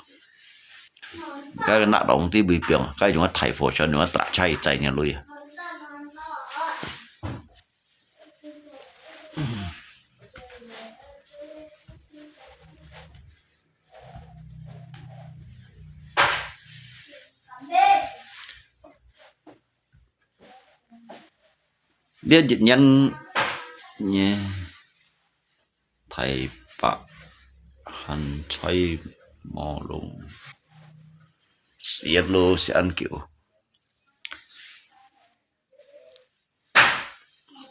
Ka na dong ti bui piang, ka jung a thai fo chan jung a tra chai chai nya lui à. Dia jit nyan, nye, 大伯還在無弄，死咯，死恁久。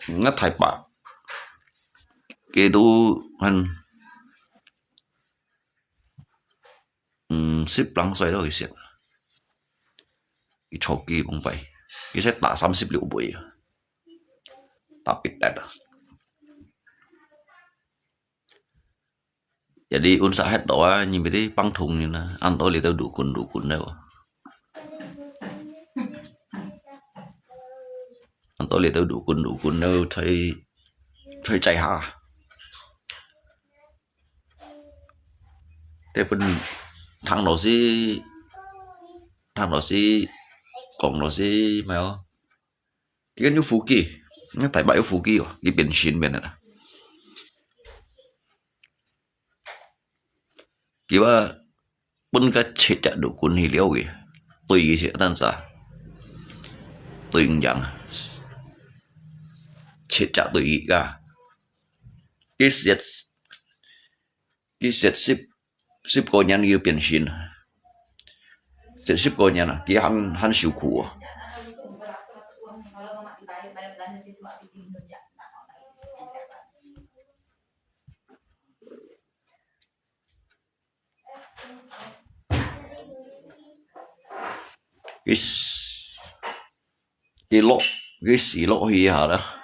吾大伯，佢都還，嗯，十零歲咯，佢先，佢初期崩壞，佢先打三十六倍啊，打必得啊。 Jadi，溫室歇到啊，你咪得幫同人啊，恁多你都路滾路滾了。恁多你都路滾路滾了，才，才在下。這本唐老師，唐老師，講老師，沒有？ 佢有福氣，該大伯有福氣哦，佢變神變个啦。佢話分个七隻路滾去了个，對佢是恁樣，對毋贏啊，七隻對佢啊，佢食 佢食十，十過年佢變神，食十過年啊，佢還，還受苦啊。佢，佢落，佢死落去下啦。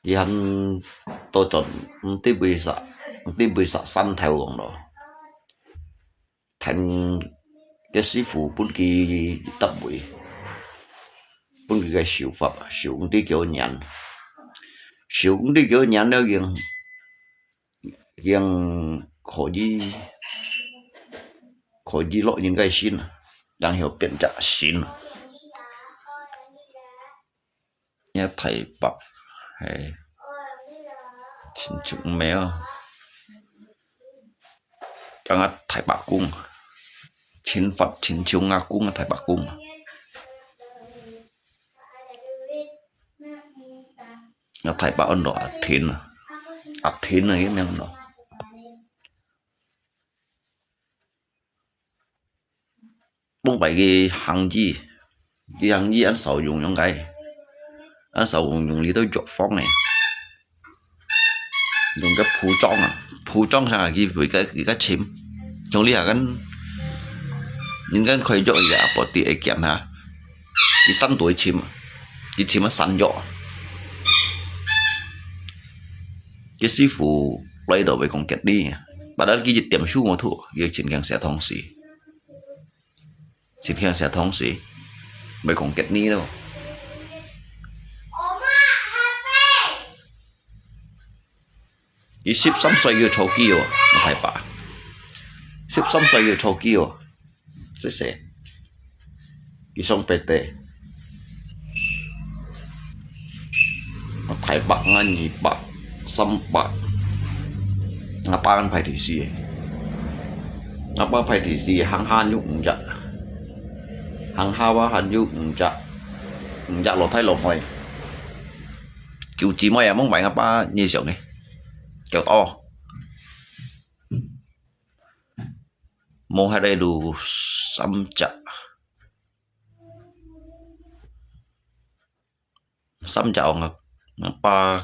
佢還到轉，毋知為啥，毋知為啥山頭講咯。聽个師傅分佢搭位，分佢个手法，手毋知幾多年，手毋知幾多年了，已經，已經可以，可以落人个身啊，然後變隻神啊。 若大伯，嘿，親像毋係哦，像啊大伯公，親發親像阿公啊大伯公啊。若大伯安到阿天啊，阿天啊，佢名咯。 往擺个行醫，佢行醫恁少用用个，恁少用用你都藥房呢。用个鋪張啊，鋪張上啊，佢會个，佢个尋，從你下跟，人跟開藥个阿婆啲會見下，佢山都會尋啊，佢尋啊山藥啊。佢師傅來到會講吉利啊，padahal佢一點數無吐，佢真驚寫東西。 真驚寫東西，毋係講吉利咯。佢十三歲就初期哦，我大伯。十三歲就初期哦，細細。佢上北地。 大伯、阿二伯、三伯，阿爸還排第四个。阿爸排第四个，行下有五隻，行下啊還有五隻，五隻老弟老妹。九姊妹啊，望擺阿爸印象个，九多。無，還有三隻。 三隻，阿，阿爸，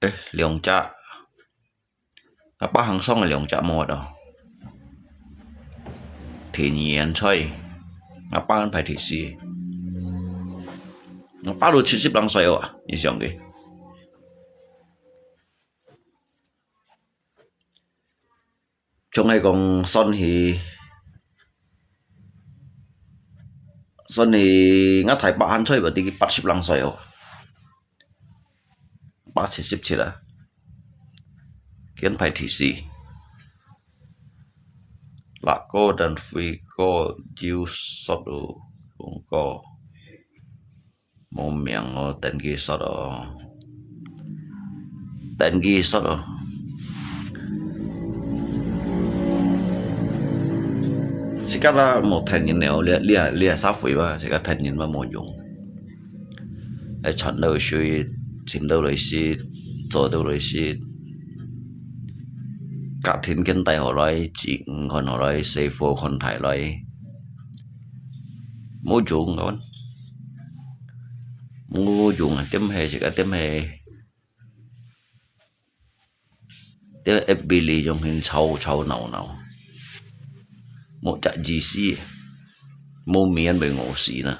誒，兩隻，阿爸行上个兩隻無咯。第二个在，阿爸排第四。阿爸都七十零歲哦，你想个。 像係講算係，算係吾大伯還在無，得佢八十零歲哦，八七十七啊，佢排第四。六哥同輝哥有煞哦，紅哥。 無名哦，等佢煞哦。等佢煞哦。自家啦，無聽人了，你，你，你社會吧，自家聽人嘛無用。愛穿到水，浸到來食，做到來食。隔天間帶好來，煮魚看好來，洗貨看大來。無用个，無用啊！點係食啊，點係，點係F B裡用心吵吵鬧鬧，無隻意思，無面會餓死呢。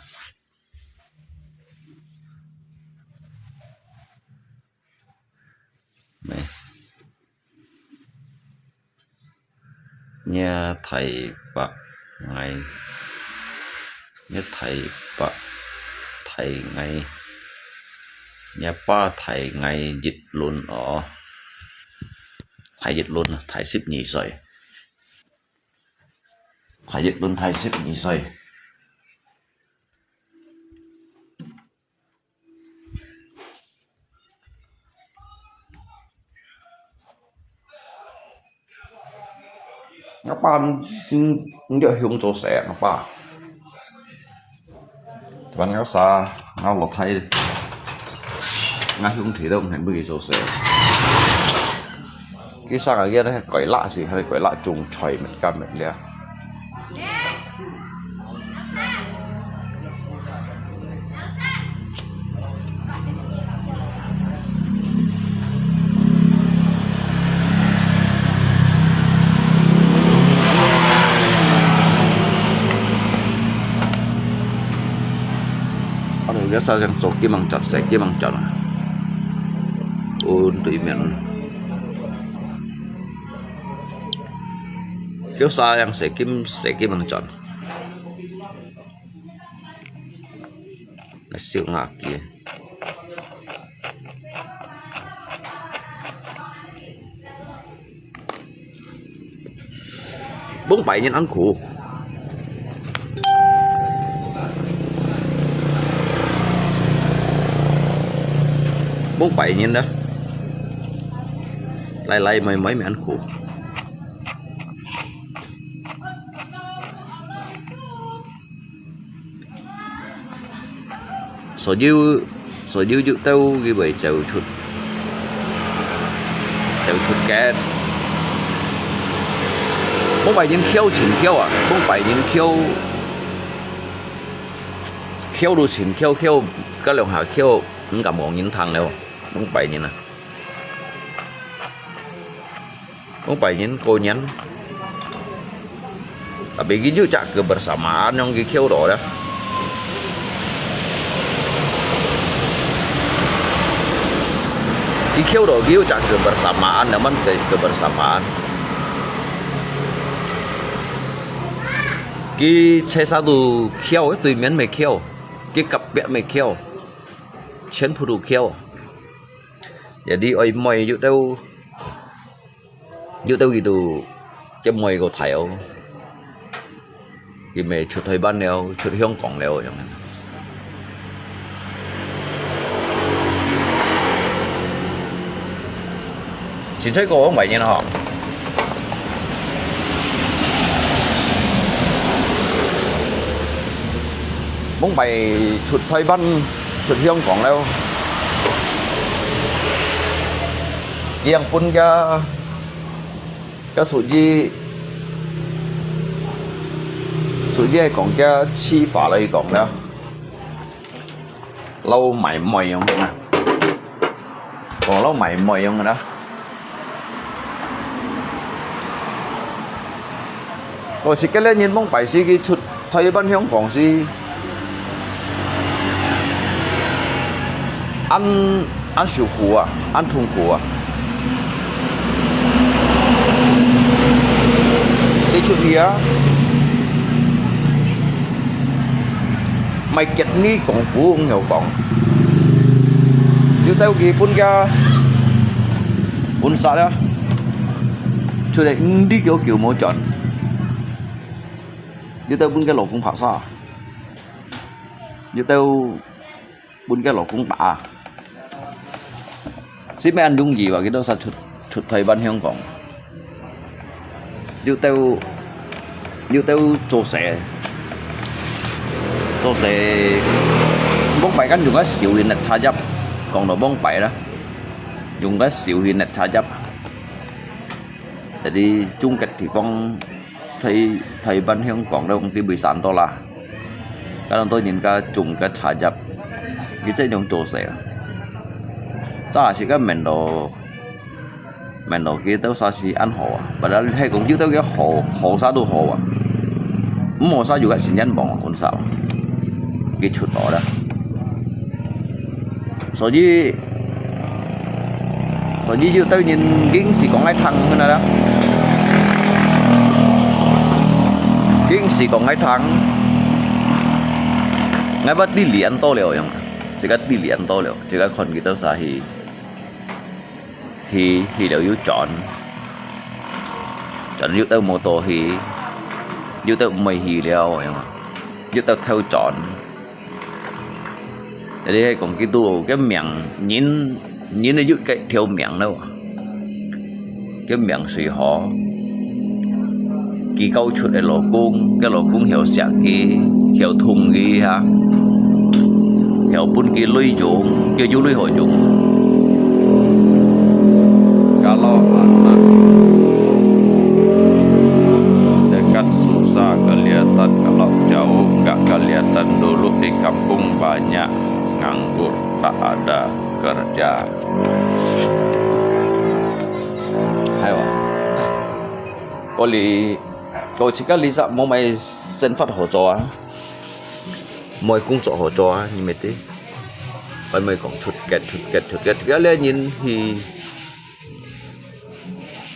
咩？若大伯𠊎，若大伯大𠊎，若爸大𠊎一輪哦。大一輪啊，大十二歲。大一輪，大十二歲。 𠊎爸，嗯，嗯，你鄉做事啊，𠊎爸。Teman𠊎sa，𠊎老弟，𠊎兄弟都毋肯分佢做事。 佢生个咧，改辣是，還改辣種菜，乜幹乜了。啊，你biasa yang做金芒雀，洗金芒雀啊。哦，對面。 Kios sa yang sekim, sekim ang tiyan. Nasiw nga aki. Bông pai nhin ăn khô. Bông pai nhin đó. Lai lai mai mai mi ăn khô. 所有，所有有兜佢會走出，走出街。Bông pai nhin khiêu chim khiêu à, bông pai nhin khiêu, khiêu lu chim khiêu khiêu, cái lòng hà khiêu, không cảm ơn nhìn thẳng đâu, bông pai nhin à. Bông pai nhin kô nhin. Tapi ki yu chak kebersamaan yang ki khiêu đó dah. Ki khiêu đó ki yu chak kebersamaan, naman ke kebersamaan. Ki che sa tu khiêu, tui miên me khiêu. Ki kap piak me khiêu. Chen phu tu khiêu. Jadi oi moi yu teu Yu teu ki tu, kiap moi ko thai o. Ki me chut Thoi Ban liao, chut Hiong Kong liao yang. Chin choi ko bông pai nhin ho. Bông pai chut Thoi Ban, chut Hiong Kong liao. Kiang pun kia 該屬於，屬於係講个市話來講啦，摎買賣樣个啦，講摎買賣樣个啦。哦，係个咧，人bông pai時佢出 Thoi Ban Hiong Kong時，恁，恁受苦啊，恁痛苦啊。你出去啊，賣吉利功夫毋曉講，有兜佢分个，分殺啊，出來五日久久無轉，有兜分个老公拍殺。 有兜分个老公打。係毋係恁容易話，佢兜煞出，出Thoi Ban Hiong Kong。有兜，有兜做事，做事往擺間用个手去捏茶葉，講到往擺啦，用个手去捏茶葉。Jadi中國地方，台，台灣、香港都講地位散多啦。該當多人家種个茶葉，佢這種做事啊，早係个面到 面到佢兜儕係恁好啊，padahal係講佢兜个好，好儕都好啊，毋好儕有个新人王啊，kun sao，佢出到啦。所以，所以有兜人硬係講愛聽，看啦，硬係講愛聽，𠊎把地理恁多了樣啊，自家地理恁多了，自家看佢兜儕去。 去，去了又轉，轉又兜無到去，又兜毋會去了，有無？又兜偷轉。Jadi係講佢都个命，人，人个有个條命咯，个命雖好， 佢交出个老公，个老公曉惜佢，曉疼佢哈，曉分佢鐳用，佢有鐳好用。Kalau anak dekat susah kelihatan, kalau jauh nggak kelihatan, dulu di kampung banyak nganggur, tak ada kerja. Hai wa. 過哩，過自家哩儕無麼个生活好做啊，無麼个工作好做啊，你毋知？𠊎毋係講出格，出格，出格，出格，這人去，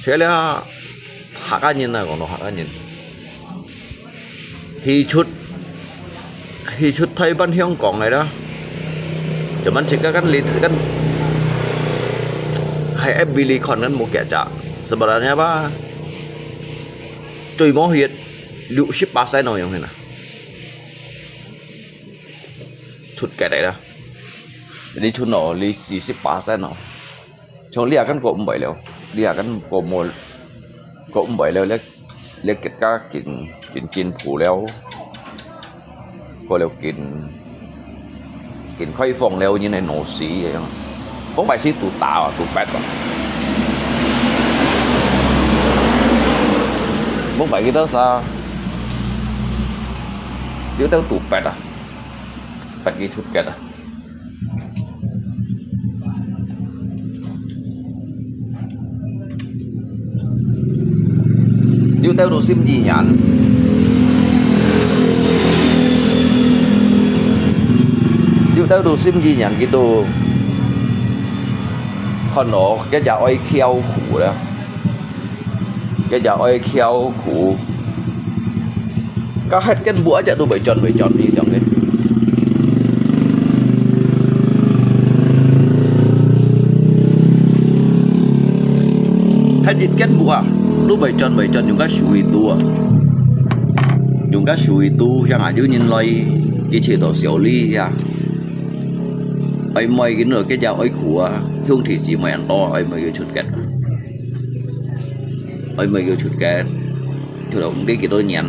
這了客家人啊，講到客家人，去出，去出台灣、香港个啦，zaman自家間哩，間，係F B哩看間無幾隻，sebenarnya吧。 最無去六十巴仙哦，樣形啊。出格个啦。你出到你四十巴仙哦。像這下間過毋會了，這下間過無，過毋會了，這，這國家緊，緊進步了。 過了緊，緊開放了，人係惱死个樣。往擺係堵打啊，堵逼啊。往擺佢兜儕，佢兜堵逼啊，逼佢出格啊。 有兜都心意人，有兜都心意人，佢都看到，佢也愛噭苦啦。 佢也愛噭苦。該歇間無一隻都會轉，會轉，你想个。歇一間無啊，都會轉，會轉，用該手去堵啊。用該手去堵，像啊，有人來，佢切到小李呀。愛妹佢，佢也愛苦啊，兄弟姊妹恁多，愛妹佢出格。 愛妹佢出格，出到毋知幾多年。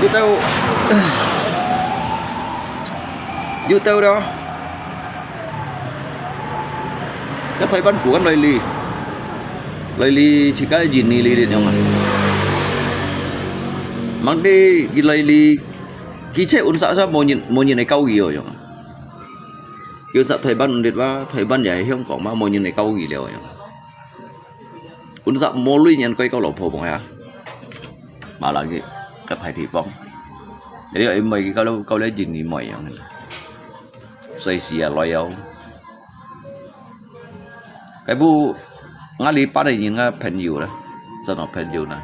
有兜，有兜了，該台灣過緊來哩，來哩自家印尼哩這種啊。吂知佢來哩，佢切運煞煞無人，無人會教佢哦，樣啊。 有煞台灣毋得哇，台灣也係香港嘛，無人會教佢了樣。有煞無鐳人，該教老婆婆呀，馬來个，个大地方。你愛妹佢教了，教了印尼妹樣，所以死啊來哦。該部 𠊎這班个人个朋友啦，真个朋友啦。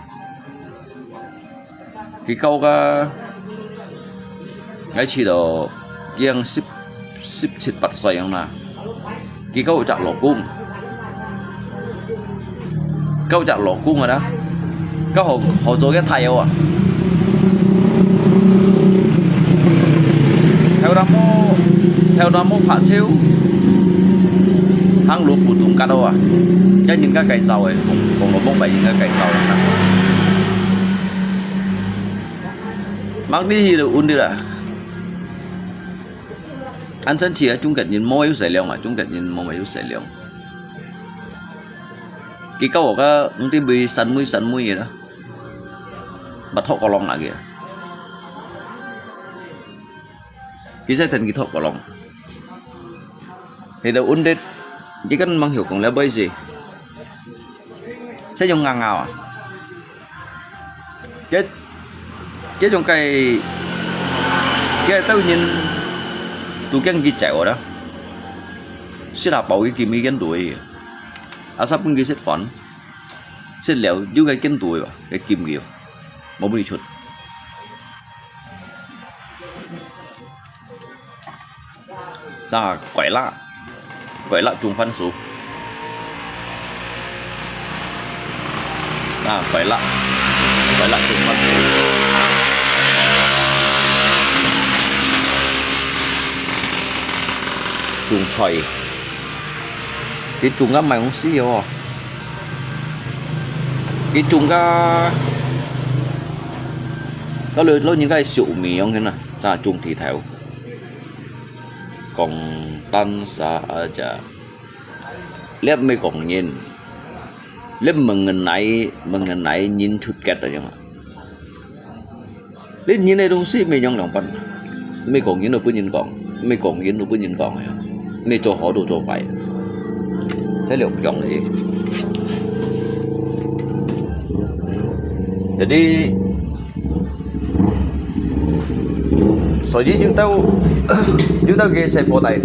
佢教个，𠊎試到佢像十，十七八歲樣啦。佢教隻老公，教隻老公个啦。 該好，好做个大哦啊。頭那毛，頭那毛白超，行路不動格哦啊。該人家介紹个，講，講老公伯人家介紹个。Mak di hi lo undit ah. An chan chi ah, chung kat nyin mo yu sai liang ah, chung kat nyin mo yu sai liang. Ki kau ka ng ti bui san mui san mui ah. Bat thok kolong lagi. Ki sai then ki thok kolong. Hi lo undit. Ki kan mang hiu kong le bai si. Sai yung nga nga ah. Cái cái trong cái cái tao nhìn tụ kiang cái chạy đó. Xí là bảo cái kim cái kiến đuổi. Asa pun cái xít phản. Xít liao, yú cái kiến đuổi ba, cái kim kiểu. Mà bún đi chụt. 啊，拐辣，拐辣種番薯。啊，拐辣，拐辣種番薯。種菜，佢種个賣東西哦。佢種个，个老老人家小米樣个呐，啊，種地頭。 講單啥啊，這，這毋係講人，這mengenai，mengenai人出格啊，樣啊。這人个東西毋係樣兩半，毋係講人就分人講，毋係講人就分人講个，毋係做好就做壞，這兩樣个。Jadi， 所以有兜，有兜个細伙大人，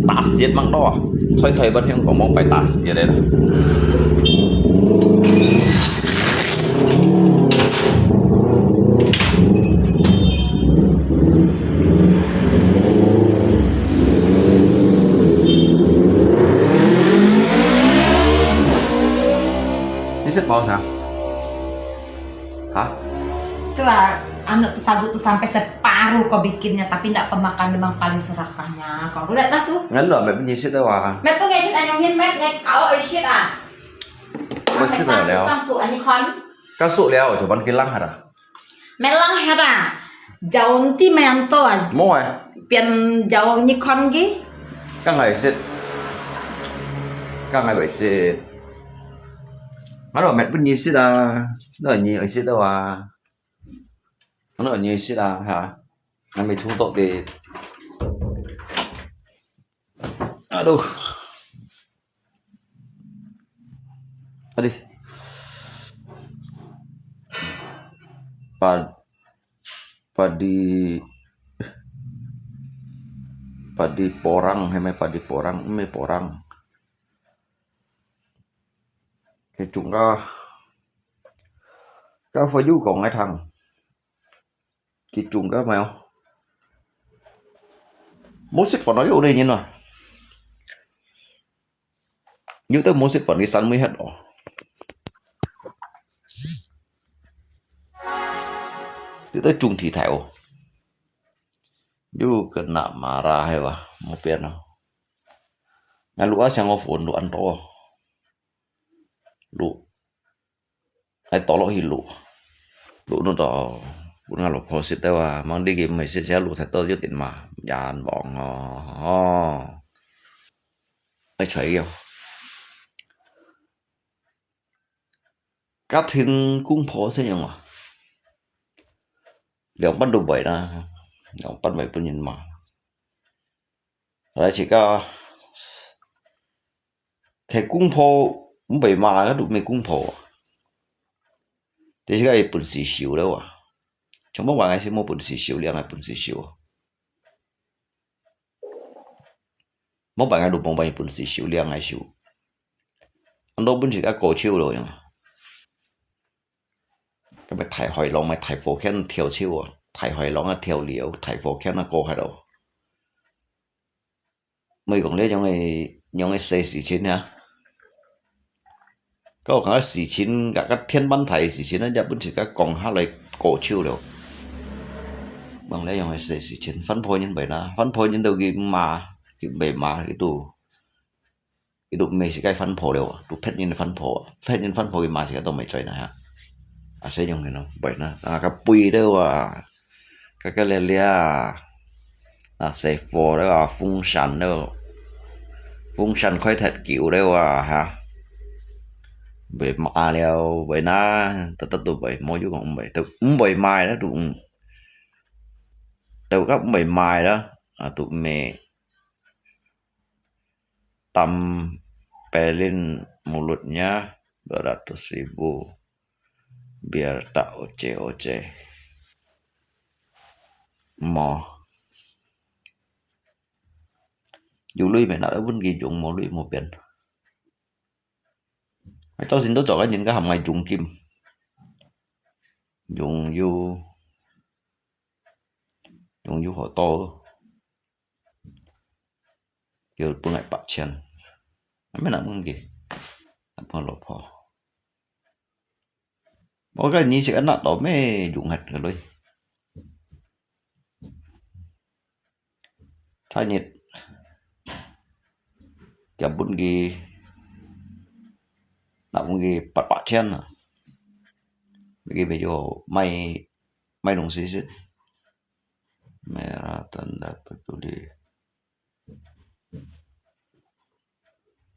打死蠻多啊，在台灣香港網擺打死个啦。你識包啥？ Hah? Itulah, anak tu sagu tu sampai separuh kau bikinnya, tapi ndak kau makan, memang paling serakahnya. Kau lihat lah tu. Ngan lo, mai pun nyisit dah wah. Mai pun nyisit anyong hin, mai ngai kau nyisit ah. Mai sit dah liao. Sang su, ani kon. Kau su liao, coba kilang hara. Melang hara. Jaun ti mayanto ah. Mo eh. Pian jaun ni kon gi. Kau ngai sit. Kau ngai bai sit. Ngan lo, mai pun nyisit ah. Lo nyi nyisit dah wah. Ano nyo sit ah, ha? Ngan mi chung tok di. Aduh. Adi. Pad-, padi, padi porang, hai mai padi porang, mai porang. Cái chúng ta, cái phải dụ có ngay thẳng. Ki chung ka mai o. Mô sit phòn nó yô nê nhin nò. Yô tơ mô sit phòn ki san mui hét o. Yô tơ chung thi thải o. Yô kơ nạ mara hê wa. Mô pian o. Nà lũ a siang o phòn lũ ăn tô. Lũ. Ai tỏ lỗi hi lũ. Lũ nó tỏ. Bún ngà lộc phô sit tơ wa. Mang đi kì mày sit xéo lũ thải tơ yốt tin mà. Yan bóng o. Ai chảy yô. Cát thìn cung phô xéo yông à. Liang bắn đồ bảy na. Liang bắn bảy bún nhìn mà. Lai chỉ có. Thầy cung phô, ung bảy mà, cái đủ mày cung phô. Thế chứ cái bún xì xíu đâu à. Chúng mong bạn ngày xưa mua bún xì xíu, liang ngày bún xì xíu. Mong bạn ngày đủ mong bạn bún xì xíu, liang ngày xíu. Anh đâu bún xì cái cổ chiêu rồi nhá. Cái mày thải hỏi lòng, mày thải phô khen thiêu chiêu à. Thải hỏi lòng là thiêu liều, thải phô khen là cô hai đâu. Mày cũng lấy những cái, những cái xe xì chín hả? Có cái xì chín, cả cái thiên bắn thải xì chín nó, giờ bún xì cái còn hát lại cổ chiêu đâu. Bằng lấy những cái xe xì chín, phân phối nhân vậy đó. Phân phối nhân đâu cái mà, cái bề mà, cái tù. Cái tù mày xì cái phân phối đâu, tù phết nhân phân phối. Phết nhân phân phối cái mà xì cái tù mày chơi nè hả? 啊，使用个咯，會啦，啊，个背了啊，个个了了啊，啊，細火了啊，風扇了，風扇開忒久了啊，哈，會麻了，會啦，得得都會，無有講毋會，都毋會賣啦，都毋，都个毋會賣啦，啊，都毋會。 Tampilin mulutnya dua ratus ribu, biar tak oceh-oceh. Mo. 有鐳無？拿來分佢用，無鐳無變。𠊎到時都做个人家含𠊎佣金，佣有，佣有好多。 佢分𠊎八千，𠊎乜拿分佢，拿分老婆。𠊎个二十个拿到乜用忒个鐳。差日，佢分佢，拿分佢八八千啊，佢乜有買，買東西食。Merah tanda peduli.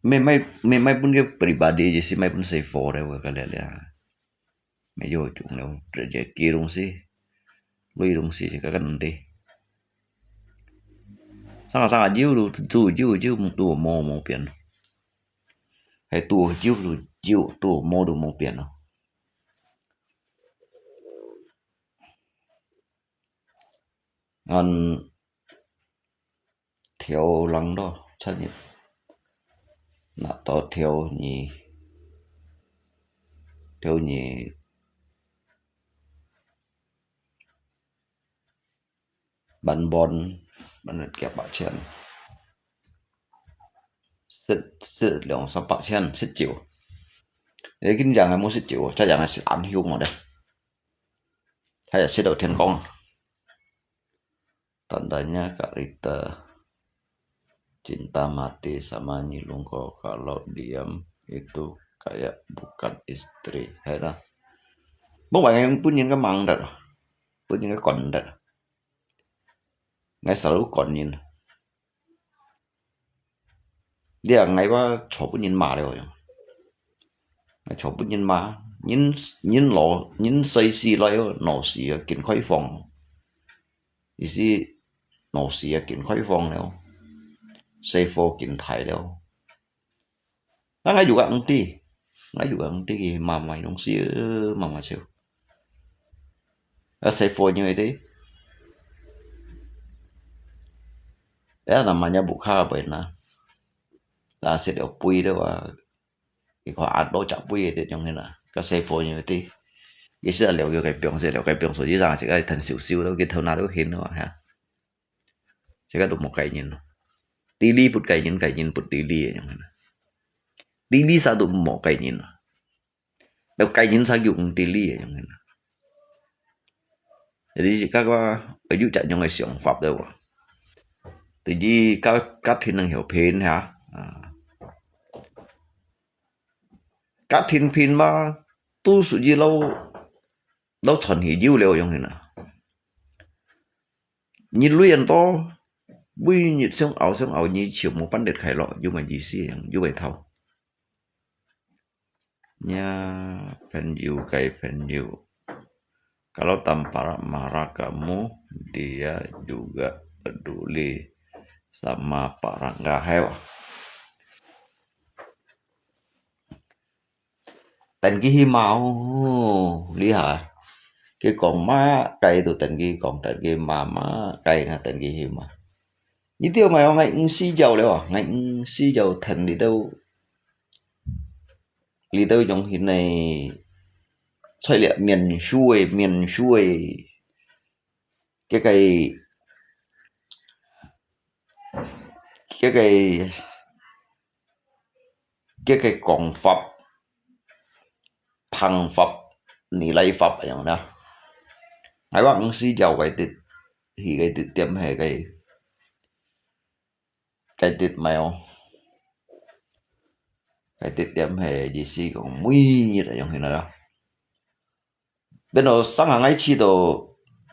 乜買，乜買分个pribadi，就係買分細貨了，𠊎个了了。乜有種了，這，這寄東西，鐳東西，這个个問題。生啊生啊，有都，都有，有都無，無變。還都有，都有，都無，都無變咯。 Ngan條零咯，七日。拿到條二，條二半本，半日幾百千。食，食兩三百千，食酒。你今日還無食酒，再講還食暗香我的。 佢也食到天光。Tandanya Kak Rita cinta mati sama Nyi Lungko, kalau diam itu kayak bukan istri. Hai lah. Mong bai ngai pun nyin ka mang dat. Pun nyin ka kon dat. Ngai selalu kon nyin. 你啊，𠊎話坐分人罵了樣。𠊎坐分人罵，人，人老，人歲數來哦，老死啊，緊開放。意思，老死啊，緊開放了，細貨緊大了。啊，𠊎有个兄弟，𠊎有个兄弟，佢罵賣東西，罵賣笑。啊，細貨因為對，啊，namanya buka apa na？ 啊，食了杯了啊，佢看啊，老隻杯个這種个啦，个細貨樣个。佢食了了个放，食了个放，所以上自家趁少少咯，佢頭那都眩咯，哈。自家都無概念咯。Dili不概念，概念不dili个樣个啦。Dili啥都無概念咯。 了解人才有dili个樣个。Jadi自家个有這樣个想法了無？Jadi家，家庭能有平哈，啊，家庭平嘛，都屬於老，老傳統有了樣个啦。你累人多，每日想熬想熬，你就無半日快樂，有麼意思？有麼頭？ Nya朋友个朋友，kalau tampar marah kamu, dia juga peduli sama Pak Rangga. Hai wah. 等佢去罵哦，厲害。佢講麼个都等佢講，等佢罵麼个啊，等佢去罵。你知無？𠊎五四九了啊，𠊎五四九聽你兜，你兜用現在出來面書个，面書个，這个，這个，這个講法，聽法，你來法樣啦。𠊎話五四九个地，去个地點係个，个地沒有，个地點係意思講每日樣去啦。變到上下𠊎試著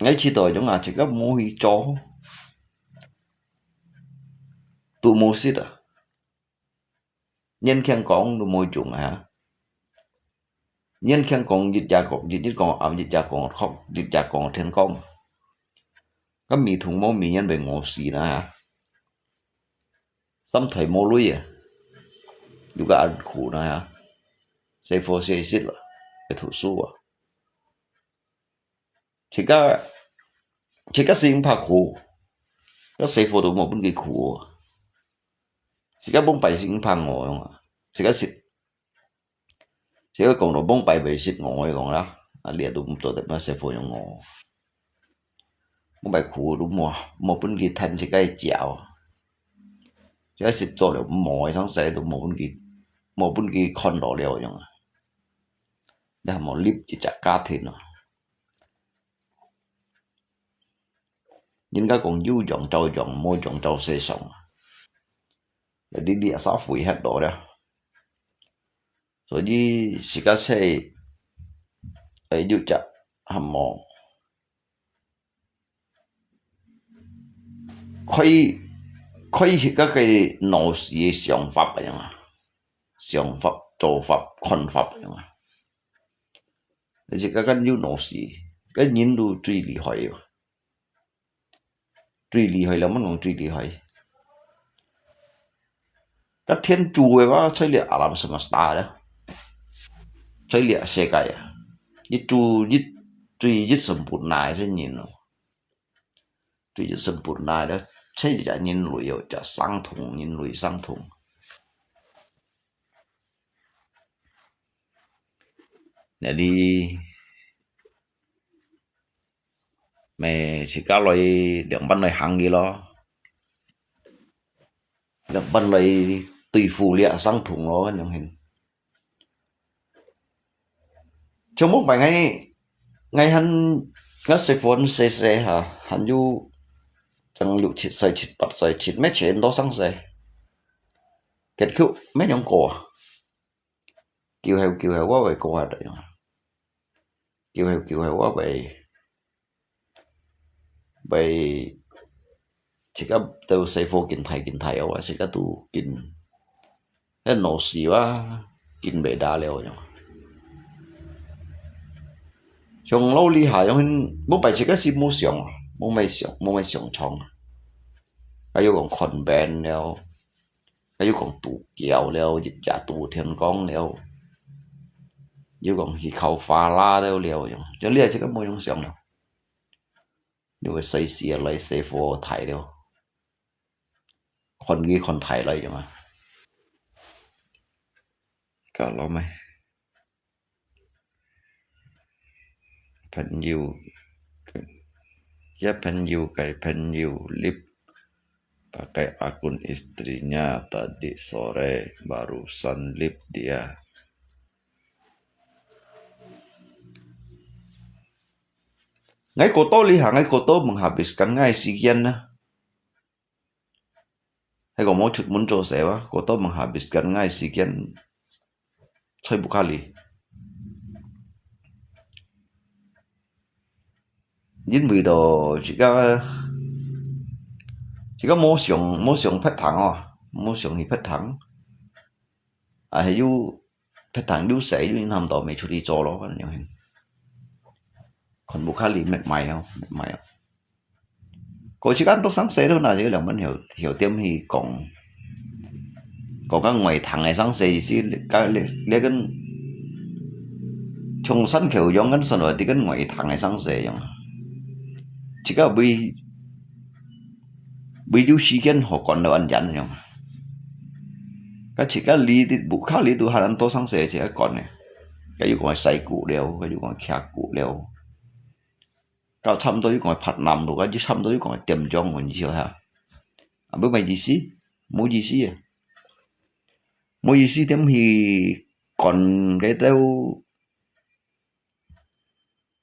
，𠊎試著樣啊，自家無去做，都無食啊。勉強講都無用啊。勉強講，日夜講，日日講暗，日夜講暗，日夜講天光。該米蟲無米煙會餓死啦。 三代無鐳啊，又个恁苦呢啊，細貨細食啊，愛讀書啊。自家，自家食毋怕苦，該細貨都無分佢苦啊。自家崩敗食毋怕餓樣啊，自家食 所以講到崩敗袂食餓，佢講啦，啊，你都毋做得麼細貨樣餓。崩敗苦都無，無分佢趁自家个食哦。這食做了無个，上世都無分佢，無分佢看到了樣啊。你還無立一隻家庭啊？人家講有樣照樣，無樣照世上啊。你，你也啥會歇到了。 所以自家細，愛有隻，啊，無，可以，可以自家个腦屎个想法恁樣啊，想法、做法、看法恁樣啊。而且自家个有腦屎，个人都最厲害个。 最厲害了，毋講最厲害。該天主个話，在這alam semesta了，在這世界啊，一主一，最一生本來个人咯，最一生本來了，在這人類哦，這相同，人類相同。 那你，mesti自家來兩半來行佢咯，兩半來對付這相同咯，恁樣形。像往擺𠊎，𠊎還，𠊎細份細細哈，還有正六七歲、七八歲，七，乜全都上世。結局乜樣過啊？ 久後久後，𠊎會過下來啊。久後久後，𠊎會，會，自家都細貨緊大緊大哦，自家都緊，該腦屎哇，緊袂打了樣。像老李下樣，無擺自家心無想啊，無乜想，無乜想創啊。還有講看病了， 該又講拄枵了，日夜拄天光了，又講去考法拉了了，樣，像你這个無影響了。因為隨時來細貨大了，看佢看大來樣啊。搞了咩？ 朋友，ya朋友个朋友live pakai akun istrinya tadi sore, barusan live dia. Ngai kotor lihat, ngai kotor menghabiskan ngai sikian nah. 係講無出門做事啊，kotor menghabiskan ngai sikian在屋下裡。因為到自家，自家無想，無想別堂哦，無想去別堂，啊，係有別堂有事，有人喊到，乜出去做咯，恁樣。看屋下裡乜買哦，乜買哦。 過去間都生事都拿這个兩本曉，曉點去講，講个外堂个生事意思，該這，這跟從山口樣跟上來，這跟外堂个生事樣。自家為，為有時間好管到恁樣樣。該自家裡，屋下裡都還多生事自家管呢。該又講洗骨了，該又講徛骨了。 到差毋多又講拍南路，啊，又差毋多又講點鐘，你知哈？啊，無麼意思，無意思啊。無意思點去管該兜，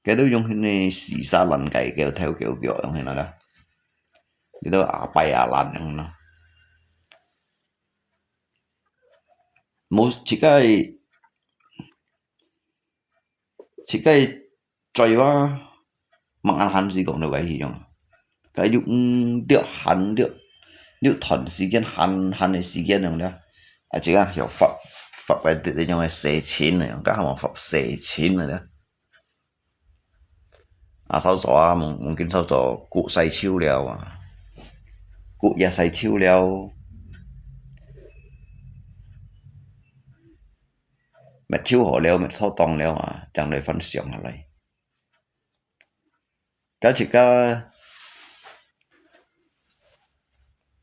該兜用該个死沙爛界个頭狗狗用該个啦。該兜阿伯阿蘭用啦。無，自家个 自家个對哇，吂恁閒時講到該去樣。該又，嗯，略閒略，略段時間，閒，閒个時間樣了。啊，這个曉發，發个這種个事情个樣，該還無發事情个了。啊，掃帚啊，望，望緊掃帚，過晒秋了啊，過也晒秋了，滅秋好了，滅草當了啊，正來翻想下來。 該自家，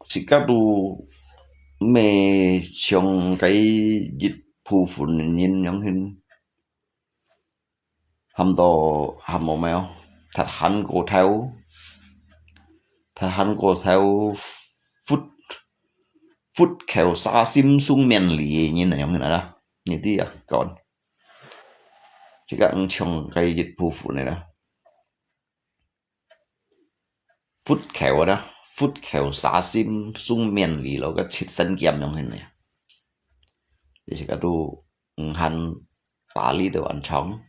自家都毋係像該一部分人樣形，喊到，喊到無咩哦，忒閒過頭，忒閒過頭，佛，佛口沙心送免禮个人樣形啦，你知啊，講。 自家毋像該一部分个啦。佛口个啦，佛口沙心送免禮咯，該七星劍樣形个。這自家都毋肯打理到恁長，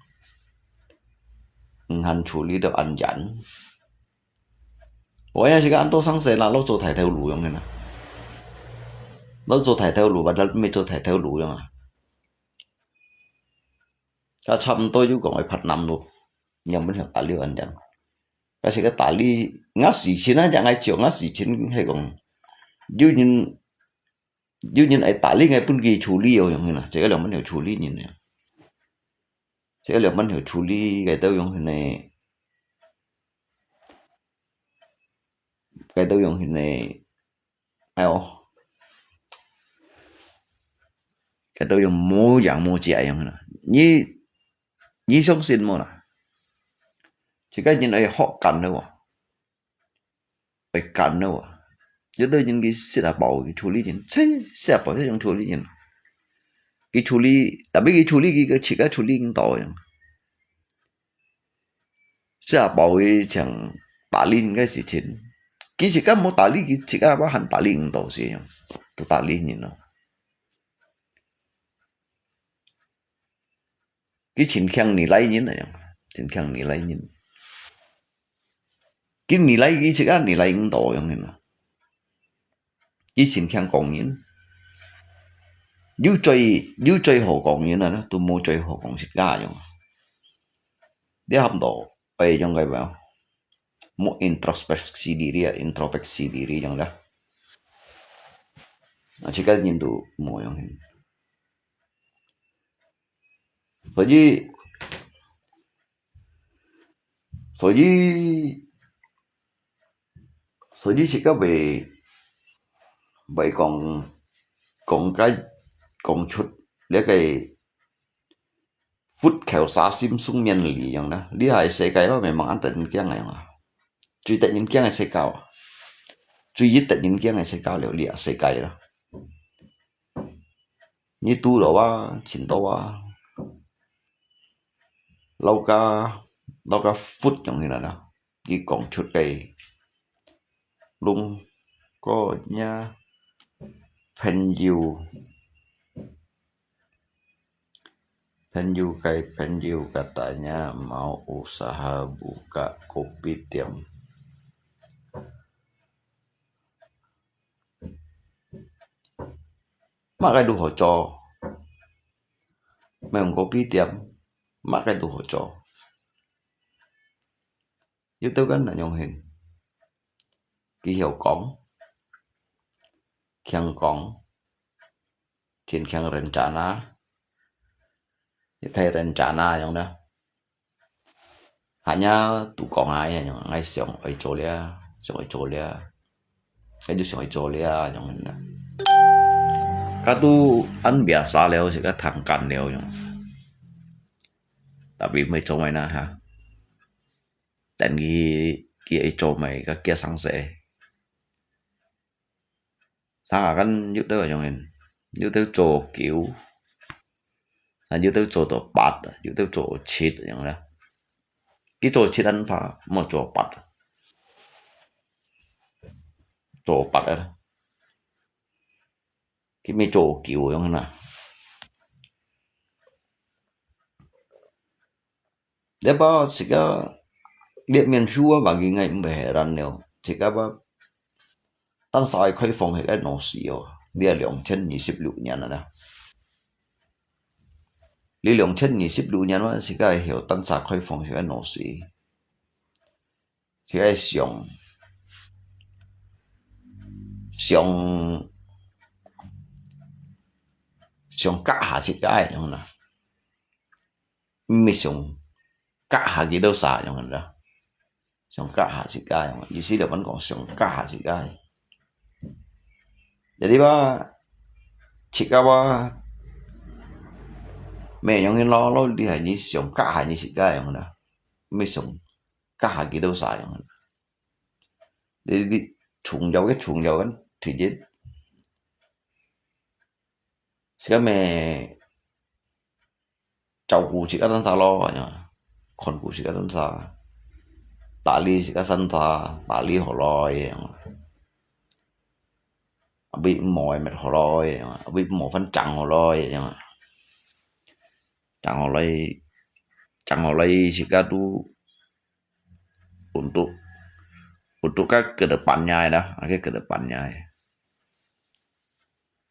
毋肯處理到恁嚴。我也係个恁多生事啦，老做大頭路樣个啦。老做大頭路，或者毋係做大頭路樣啊。 啊，差毋多又講愛拍南路，仰般曉打理恁樣。但是个打理，𠊎事情啊，仰愛做，𠊎事情係講，有人，有人愛打理，𠊎分佢處理哦，樣形啊，這个仰般曉處理人呢？這个仰般曉處理，該兜樣形呢？該兜樣形呢？ 哎喲，該兜樣無影無跡樣啦。你，你相信無啦？自家人愛學敢个哦，愛敢个哦。有兜人佢食啊飽，佢處理人，切，食啊飽，這種處理人。佢處理，tapi佢處理，佢个自家處理毋到樣。 食飽佢淨打理人个事情，佢自家無打理，佢自家還打理毋到事樣，都打理人咯。佢盡慶你來人啊樣，盡慶你來人。佢你來，佢自家你來毋到樣形啊。 佢盡慶講人，有最，有最好講人啊，都無最好講自家樣。你差毋多，哎，樣个無？無introspeksi diri啊，introspeksi diri樣啦。啊，自家人都無樣形。所以， 所以，所以自家會，會講，講个，講出這个佛口沙心送免禮樣啦。這下个世界啊，memang恁得人驚个樣啊。最得人驚个世界啊，最一得人驚个世界了，這世界啦。 你堵到啊，尋到啊，老家，老家佛樣形啦，佢講出个，弄个呀，朋友，朋友个朋友katanya mau usaha buka kopi店。 麼个都好做，賣kopi店，麼个都好做。有兜个恁樣形，佢曉講，強講，盡強rencana，一開rencana樣啦。 Hanya都講啊，樣，𠊎想愛做了，想愛做了，𠊎就想愛做了，樣啦。佢都恁biasa了，自家聽慣了樣。Tapi毋會做麼个啦哈。等佢，佢愛做麼个，佢結生死。 Sanga kan有兜樣形，有兜做九，啊有兜做到八，有兜做七樣啦。佢做七恁怕，莫做八，做八啊，佢乜做九樣啦。這把自家列面書啊，話佢應該毋會係咱了。自家把單儕開放係該老師哦，這兩千二十六年了啦。這兩千二十六年啊，自家係單儕開放係該老師，自家上上上加下自家个樣啦。 毋係上加下幾多儕樣啦，上加下自家樣，意思就講上加下自家。Jadi吧，自家吧，無樣个咯，咯，你係你上加下你自家樣啦，毋係上加下幾多儕樣啦。你你重要个重要个，第一，自家咩 照顧自家單儕咯，呀，看顧自家單儕，打理自家單儕，打理好來，呀，啊，為無愛滅好來，呀，為無飯爭好來，呀，爭好來，爭好來，自家都 untuk untuk ka kedepannya啦，啊，ke kedepannya。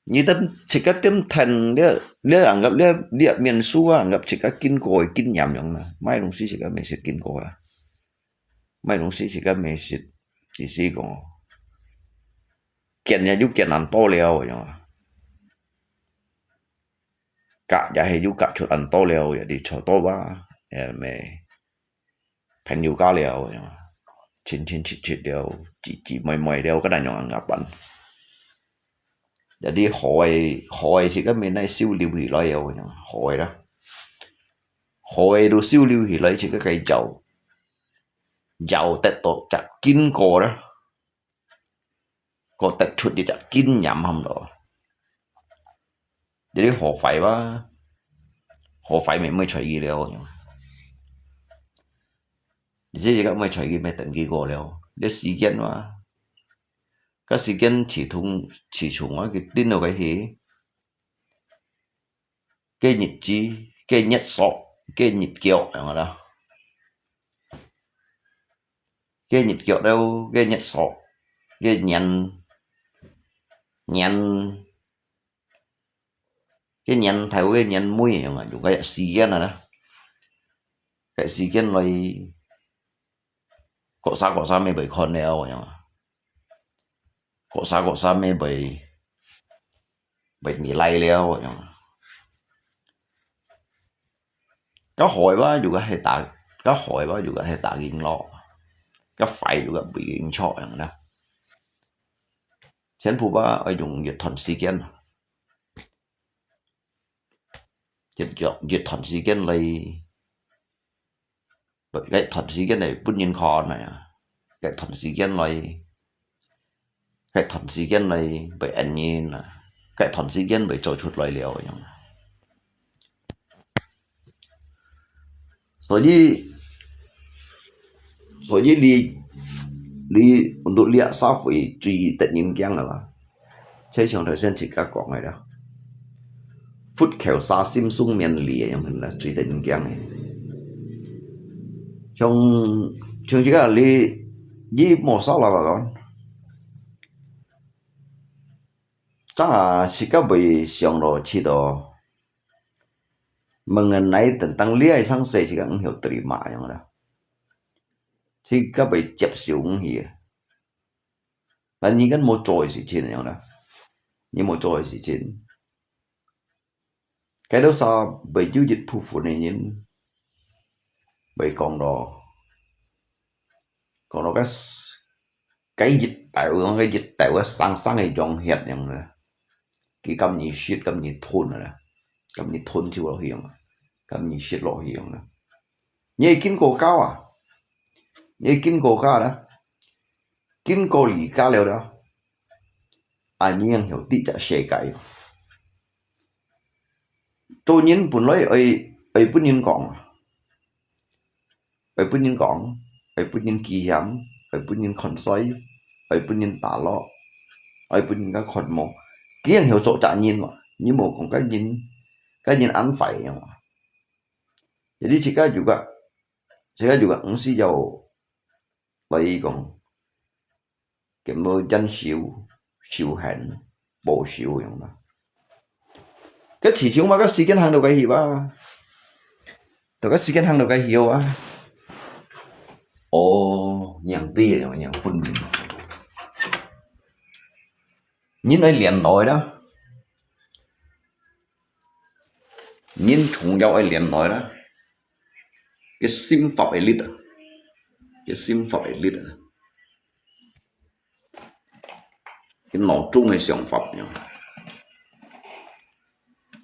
你等自家點聽，這這anggap這這面書啊，anggap自家經過个經驗樣啦，麼个東西自家毋識經過啊，麼个東西自家毋識，意思講，見也有見恁多了，樣啊，隔也係有隔出恁多了，也你坐到吧，也咩。 朋友家了，親親戚戚了，姊姊妹妹了，該等樣啊辦。Jadi好个好个自家面來收留起來了，好个啦，好个都收留起來，自家个要要得到隻經過啦。 過得出一隻經驗喊到。Jadi好壞哇，好壞乜毋會在佢了。而且這个毋會在佢，乜等佢過了。這時間哇，該時間自從自從啊，佢定落个去， 个日子，个日數，个日腳，樣啦。个日腳了，个日數，个年，年，个年頭，个年尾，樣啊，用个時間啊啦。个時間來，各儕各儕乜會看了，樣啊。 各儕各儕乜會會你來了樣。該好个話，就該係打，該好个話，就該係打緊咯。該壞就該會緊錯樣啦。全部吧，愛用一段時間，一一段時間來 該段時間來分人看啊，該段時間來，該段時間來會應人啊，該段時間會做出來了樣。所以，所以你你你這社會最得人驚个啦。 就像頭先自家講个啦，佛教殺心雙面利个樣啦，最得人驚个。像像自家你你無啥啦講，真啊自家會想到去到，問人來等等這一生世自家毋曉得嘛樣啦，自家會接受毋起个。 但你跟無做个事情樣啦，你無做个事情，該兜儕會有一部分个人會講到，講到該該一代，講該一代个生生个樣血樣啦。 佢甘願食，甘願吞啊啦，甘願吞就落去用啊，甘願食落去用啦。你愛經過教啊，你愛經過教啦，經過你教了啦，啊，你正曉知這世界。做人本來愛愛分人講啊， 愛分人講，愛分人指點，愛分人看衰，愛分人打落，愛分人家看無。佢正曉做隻人嘛，你無講該人，該人恁壞樣嘛。Jadi自家juga 自家有个毋係要來講， 根本堅守、守恆、保守樣啦。該始終嘛，該時間行到該去啊，到該時間行到該去啊。哦，樣對樣樣分明。人愛練來啦，人總要愛練來啦，个心法个力啊，个心法个力啊。 个腦中个想法樣。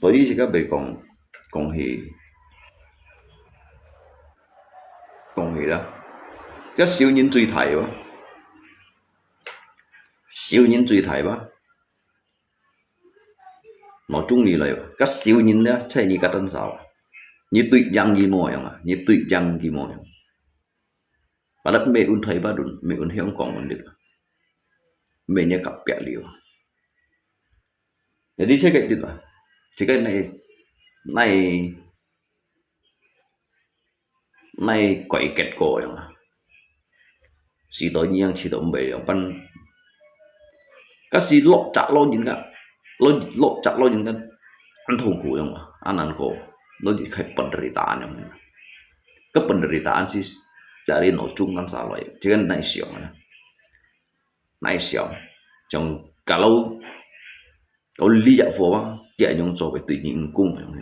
所以這个袂講，講起，講起啦，這小人最大哇，小人最大哇，腦中裡來哇，个小人呢，在你个身上啊，你對贏佢無用啊，你對贏佢無用。 Padahal mê ôn Thái Bắc ôn, mê ôn Hồng Kông ôn dit. Mê nhé cặp bẹt liu. Jadi saya kaya dit lah. Saya kaya nai, nai, nai koi ket ko yang. Sita ngiang sita mê yang pan. Kasi lok chak lok yin ka. Lok, lok chak lok yin ka. An thong ku yang. An an ko. Lok yin khai penderitaan yang. Ke penderitaan si dari no chung kan salai. Jadi nai siang. Nai siang. Jong kalau, kalau liak fo ba, dia nyong cho về tự nhiên cũng yang.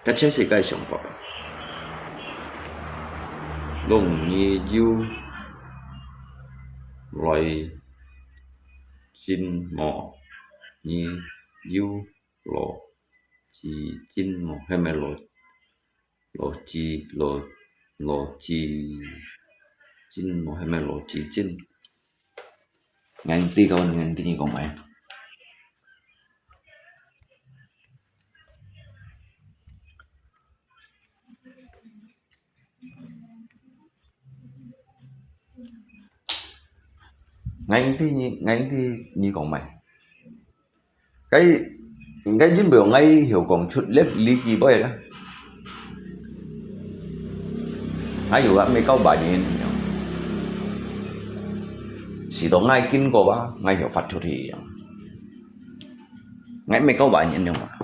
Cái chết thì cái siang fo. Long ni yu lai jin mo. Ni yu lo ji jin mo. Hai mai lo, lo ji, lo, lo ji jin mo. Hai mai lo ji jin. Ngang ti kau, ngang ti ni kong mai. Ngang ti ni, ngang ti ni kong mai. Cái, cái dính biểu ngay hiểu còn chút lép lý kỳ bơi đó. Ngay hiểu gã mê câu bà nhìn. Sĩ tố ngay kín cô bá, ngay hiểu phạt chút thì. Ngay mê câu bà nhìn nhưng mà.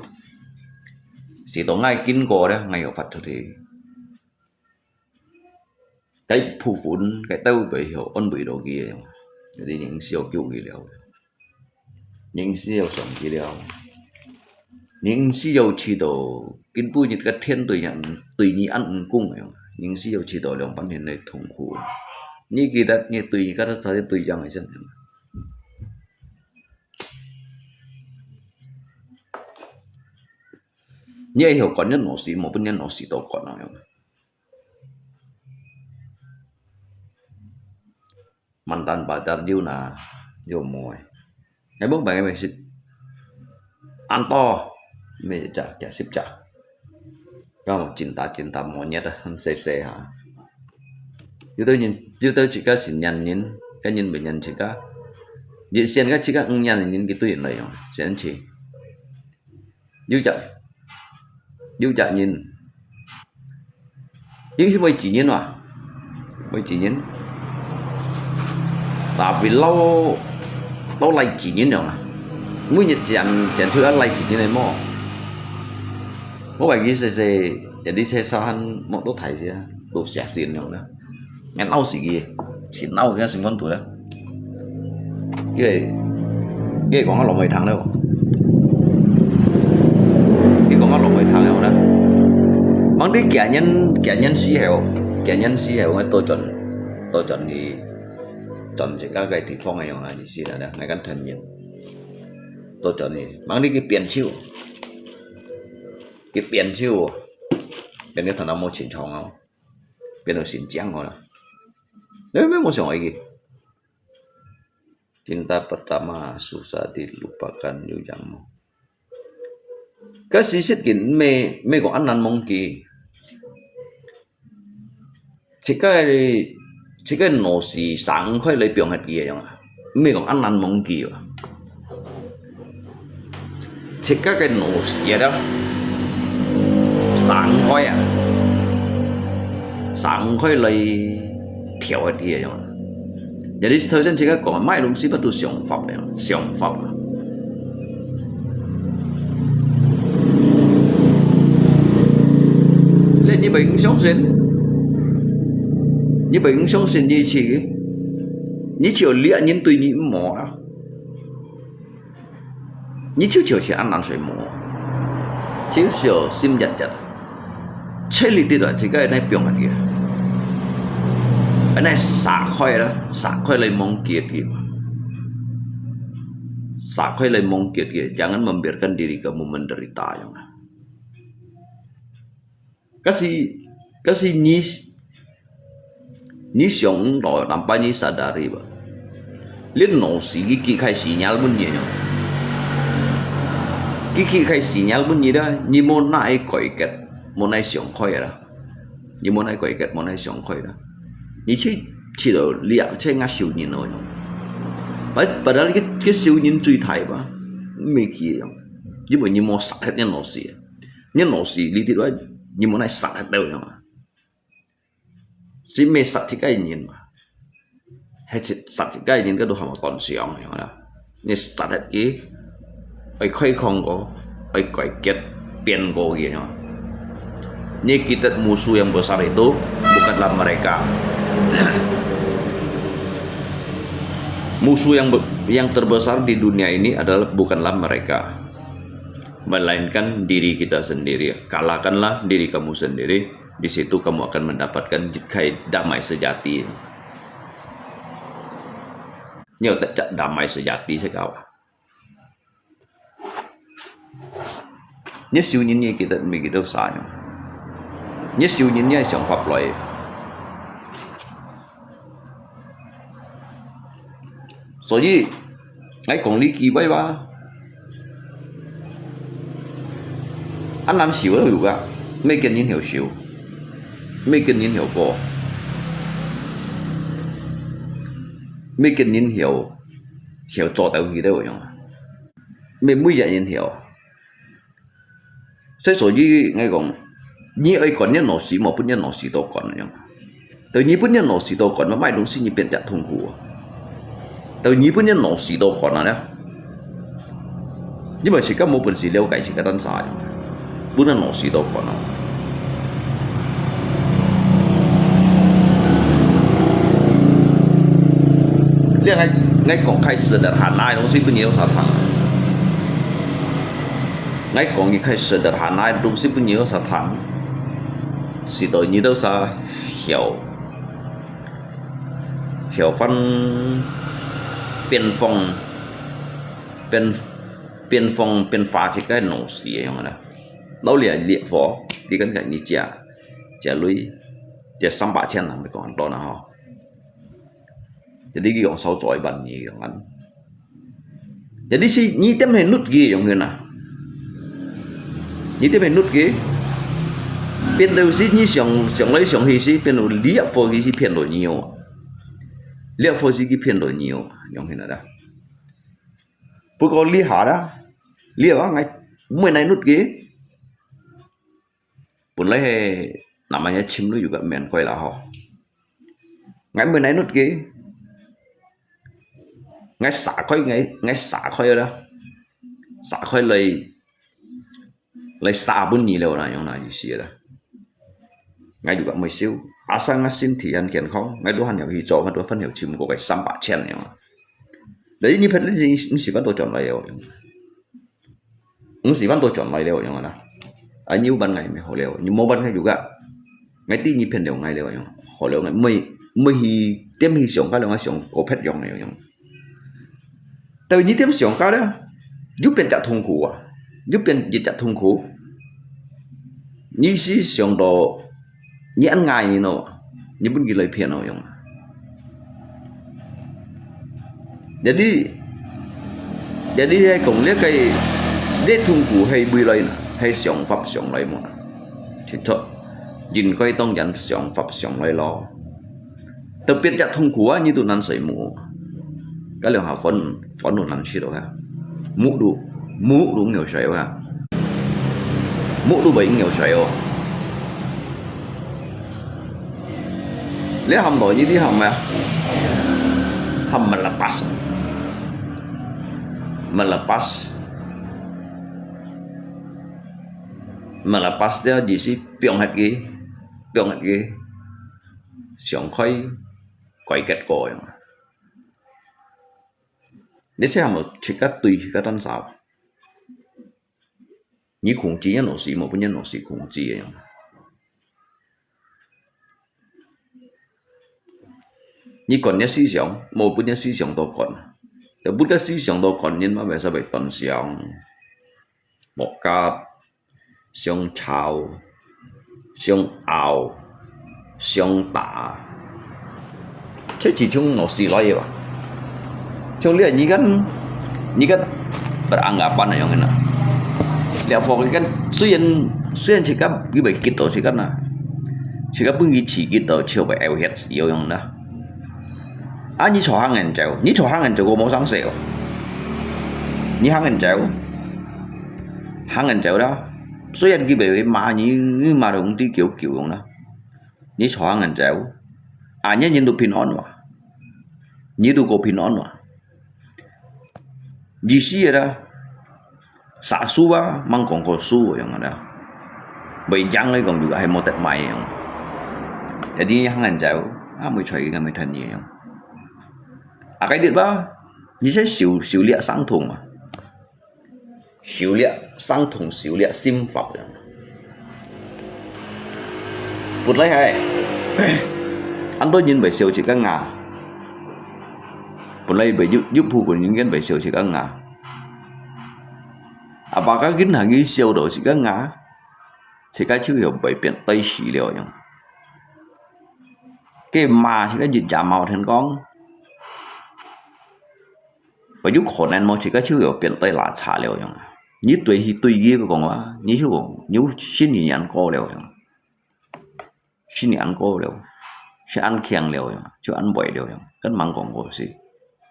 Sĩ tố ngay kín cô đó, ngay hiểu phạt chút thì. Cái phu phun, cái tao cái hiểu ôn bụi đồ kia. Jadi những siêu kiêu kỳ liao. Những siêu sống kỳ liao. Những siêu chỉ đồ, kinh bụi nhiệt cái thiên tùy nhận, tùy nhi ăn ung cung. Những siêu chỉ đồ lòng bắn hiện nay thống khổ. Như kỳ đất, như tùy nhi các đất xa tùy yang hay chân. Như hiểu còn nhân nổ xí, một bún nhân nổ xí tổ còn nói. Mantan pacar jiu na, jiu môi. Ngai bông bai ngai sit. An to, mê chả, chả sip chả. Kau mà cinta, cinta monyet á, han sê sê hả. Jiu tơ nhìn, jiu tơ chỉ có xin nhắn nhìn, cái nhìn bị nhắn chỉ có. Jiu xiên cái chỉ có ung nhắn nhìn cái tuyển lợi用, xiên chỉ. Yu chak, yu chak nyin. Yu hi mui chi nyin wa. Mui chi nyin. Tapi lau, lau lai chi nyin yong a. Mui nyit chian, chian thui lai chi nyin mo. Mo bai gi se se, jadi se sa han mo to thai sia, to sia sin yong na. Ngan au xì kì, xì nau kì xì ngon tui á. Kì, kì kong á lò mòi thang leo. Kì kong á lò mòi thang leo na. Mang đi kia nhân, kia nhân xí hẻo, kia nhân xí hẻo ngay tô chọn, tô chọn kì, chọn chỉ các cái địa phương này yong là gì xí là ngay căn thân nhân. Tô chọn kì, mang đi kì biển siêu. Kì biển siêu. Bên cái thằng nào mua chín chong không? Bên nó xin chăng rồi. Nếu mấy mua xong ấy kì. Cinta pertama susah dilupakan yu yang mo. Cái sự sự kiện mê, mê có ăn năn mong kì. Chỉ cái, chỉ cái nổ xì sáng khỏi lấy biếng hết kì yong à. Mê có ăn năn mong kì à. Chỉ cái cái nổ xì đó. Sáng khỏi à. 散開來跳一去樣。Jadi頭先自家講，麼个東西乜都想法个，想法啊。你，你袂相信，你袂相信你去，你就掠人對你毋好啊。 你就就係恁難睡目，就就心熱熱，吹你滴來，自家愛放下去，愛撒開啦，撒開來望結局，撒開來望結局，jangan membiarkan diri kamu menderita，樣啊。 Kasi, kasi你，你想到nampak你sadari吧？你腦屎佢，佢開始nyal分你啊！佢，佢開始nyal分你啦，你無哪改革，無哪想開啦，你無哪改革，無哪想開啦，你去，去到你啊，去ngasuh人咯。Padahal佢，佢仇人最大吧，毋係佢樣，因為你無殺忒你腦屎啊！ 你腦屎裡底來，你無哪殺得到樣啊？係毋係殺自家人嘛？係殺自家人，該都還無當想樣啦。你殺得佢，愛開囥過，愛改革變過佢樣。你記得musuh yang besar itu bukanlah mereka. Musuh yang be-, yang terbesar di dunia ini adalah bukanlah mereka. Melainkan diri kita sendiri. Kalahkanlah diri kamu sendiri, di situ kamu akan mendapatkan damai sejati. 你有得damai sejati係講啊？你仇人你記得毋記得啥樣？你仇人你係想法來。 所以，𠊎講你機會吧。恁難受都有个，愛跟人曉受，愛跟人曉過，愛跟人曉，曉做到佢兜樣，愛每一人曉。 所以，所以𠊎講，你愛管你腦屎，莫分你腦屎到管樣。到你分你腦屎到管，麼个東西你變得痛苦啊。到你分你腦屎到管啊呢？你嘛自家無本事了解自家單啥樣，分你腦屎到管啊。你𠊎，𠊎講開始了，還哪東西分你有啥聽啊？ 𠊎講一開始个，還哪東西分你有啥聽？係到你兜儕曉，曉翻變方，變，變方，變化一个腦屎个樣个啦。老李啊，你火，你跟个你借，借鐳，借三百千啊，你講多啦吼。 Jadi佢用手做一萬二樣啊。Jadi係你點係nút佢樣个啦。你點係nút佢，變到係你想，想來想去係變到這貨佢係騙到你哦。這貨係佢騙到你哦，樣个啦。不過這下啦，這下𠊎毋會來nút佢。 本來係namanya chim鐳有个免費啦吼。𠊎毋會來nút佢，𠊎撒開，𠊎，𠊎撒開啦，撒開來，來撒分你了啦，樣个意思啦。𠊎有个毋會收，asal𠊎身體還健康，𠊎都還曉去做，𠊎都還曉尋過个三百千樣啊。但係你別，你，你是講到轉來哦。 五十萬都轉來了樣啊啦。啊，你有辦法也好了，你無辦法有个。𠊎知你騙了𠊎了樣，好了，𠊎毋會，毋會去點去想，該樣想過別樣个樣。但係你點想該了，又變隻痛苦啊，又變一隻痛苦。你係想到你恁𠊎呢，你分佢來騙哦樣。 Jadi，jadi係講這个，這痛苦係哪位來呢？係想法想來無呢？清楚，應該當然想法想來咯。特別這痛苦啊，你都難睡目。該兩下飯，飯都難食咯哈。目都，目都毋曉睡哦哈。目都毋曉睡哦。你喊到你，你喊咩？喊 melepas。Melepas。Melepas个意思，放忒佢，放忒佢，想開，解決過樣。你先喊到自家對自家單手。 你控制个老師，無分个老師控制个樣。你管个思想，無分个思想都管。就分个思想都管，人嘛會使會斷想、莫甲、想吵、想拗、 想打。這就像老師來个吧。像你，你看，你看，beranggapan樣个啦。了，佛个看，雖然，雖然自家佢會激到自家啦，自家分佢刺激到，就會out血有用啦。啊，你坐行人走，你坐行人走，我無生死哦。你行人走，行人走啦。雖然佢會罵你，你罵到用地叫叫用啦。 你坐行人走，啊，你人都平安哇，你都過平安哇。意思个啦，殺輸啊，吂講過輸樣个啦。會贏來講，就係無得賣樣。一定行人走，啊，會出去，會出去樣。啊，該日吧，你先修，修煉傷痛嘛。 修煉傷痛，修煉心法樣。本來係，恁多人會笑自家牙，本來會有，有部分人間會笑自家牙。啊，把个人還去笑到自家牙，自家就會變對死了樣。該罵自家日夜無停講， 有可能無自家就會變對垃圾了樣啊。你對佢，對佢講啊，你就講，你心裡恁過了樣，心裡恁過了，係恁強了樣，就恁壞了樣，根本講過事。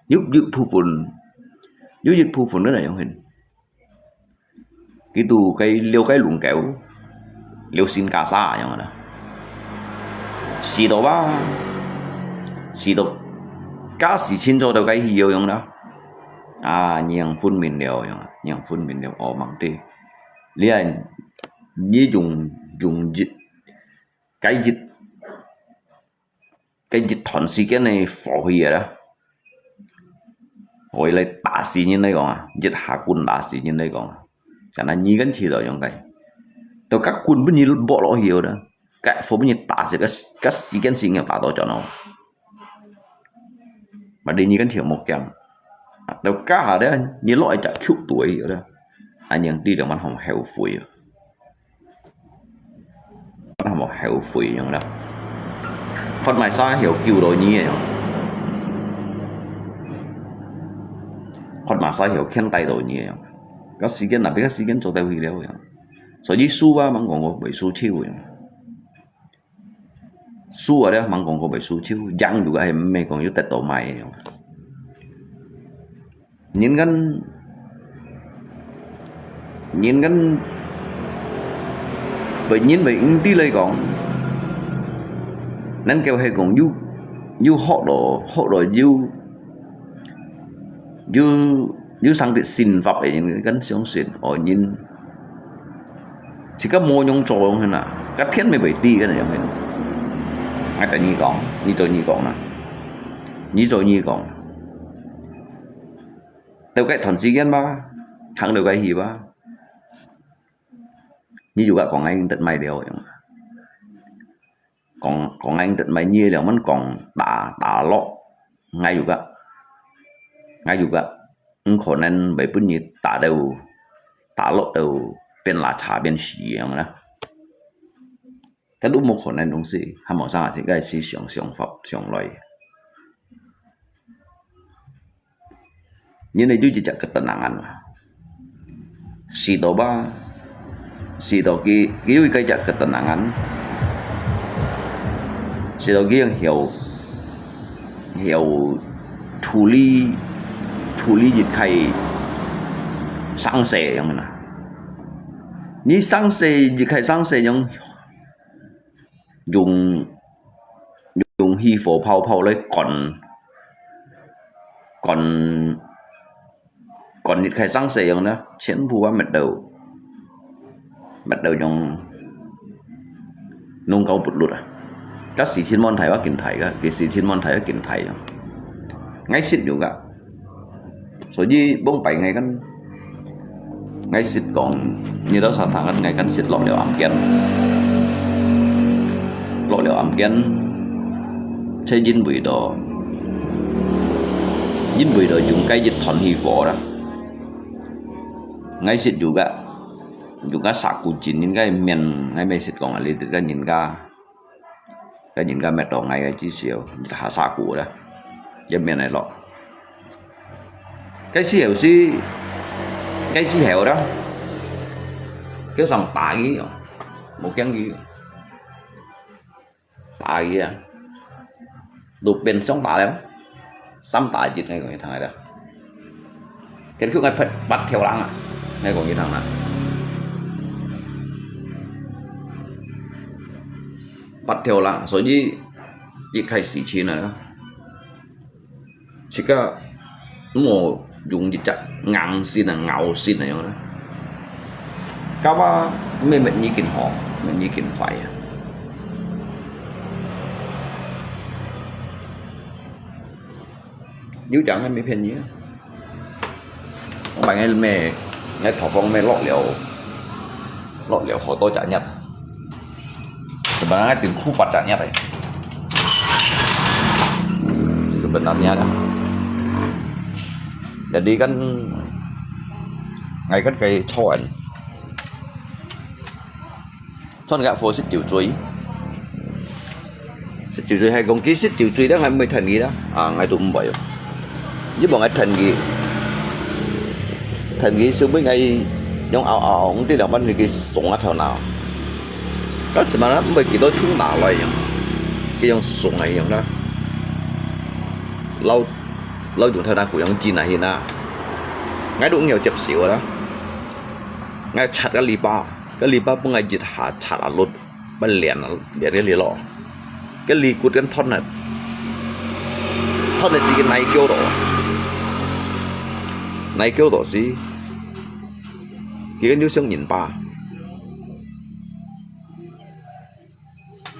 有，有部分，有一部分个人樣形。 佢都該了解龍狗，了新加沙樣啦。死到吧，死到，假使清楚到該去了樣啦。啊，人分明了樣，人分明了，哦，吂對。你看，你用，用一，該一， 該一段時間个火氣啊，會來打死人來講啊，一下棍打死人來講啊，敢若你跟去到樣个，到該棍分你剝落去了，該火分你打死，該，該時間先要打到轉哦。Mà đi你跟去莫驚，到該下咧，你落一隻曲度去了，恁樣你兩萬好後悔啊。 Mana無後悔樣啦。發埋沙曉救到你个樣，發埋沙曉牽帶到你个樣。該時間，哪邊个時間做得去了樣。所以輸啊，吂講過會輸手樣。輸啊了，吂講過會輸手，贏有个係毋係講有得到買个樣。 人間，人間，對人為兄弟來講，能夠係講有，有學咯，學咯有，有，有上帝心法个人，敢相信哦，人 自家無用做樣形啊，該天乜會知个樣形。𠊎對你講，你做你講啦，你做你講。到該段時間吧，行到該去吧，你又講𠊎應得買了樣。 講，講𠊎得買你了，問講打，打落，𠊎有个，𠊎有个，毋可能會分你打到，打落到變垃圾變死樣啦。該都無可能東西，還無啥个，該思想，想法，想來。 因為有一隻ketenangan嘛。死到吧，死到佢，佢有一隻ketenangan，死到佢曉，曉處理，處理一個生死樣啦。你生死，一個生死樣，用，用起火炮炮來趕，趕，趕一開生死樣呢，全部啊滅到，滅到用弄搞不落啊。該事情問題啊，緊大个，佢事情問題啊，緊大啊。𠊎識有个，所以往擺𠊎kan，𠊎識講，你兜沙灘kan，𠊎kan識落了暗間，落了暗間，就因為到，因為到用該一團起火啦。𠊎識有个，有个沙古人應該面，𠊎乜識講啊，你這个人家。 該人家滅到𠊎个至少下沙古啦，一面來落。該時候係，該時候啦，佢想打佢哦，無驚佢，打佢啊，路邊想打了，三打一，𠊎講你聽下啦。結果𠊎八，八條人啊，𠊎講你聽啦。八條人，所以一開始前啊，自家無用一隻硬性啊、咬性啊樣啦。搞啊，乜乜已經好，乜已經壞啊。有講个無便宜啊。𠊎个咩，𠊎頭放咩落了，落了好多隻月。Sebenarnya頂苦八隻月个，sebenarnya啦。Jadi kan，𠊎kan該錯人。 Chọn ngă phô十九歲。十九歲還講，佢十九歲了，還毋會聽佢啦。啊，𠊎都毋會哦。你望𠊎聽佢，聽佢，所以𠊎用拗拗，用這兩班去佢送啊頭腦。該時嘛，毋會幾多錢拿來用，佢用送來用啦。老，老用頭那股用錢來去拿，𠊎都毋要接受啦。𠊎擦个籬笆。 該籬笆分𠊎一下擦啊落，分連啊，連个籬笆。該籬笆跟斷忒，斷忒時佢哪叫到，哪叫到時，佢跟有像人吧，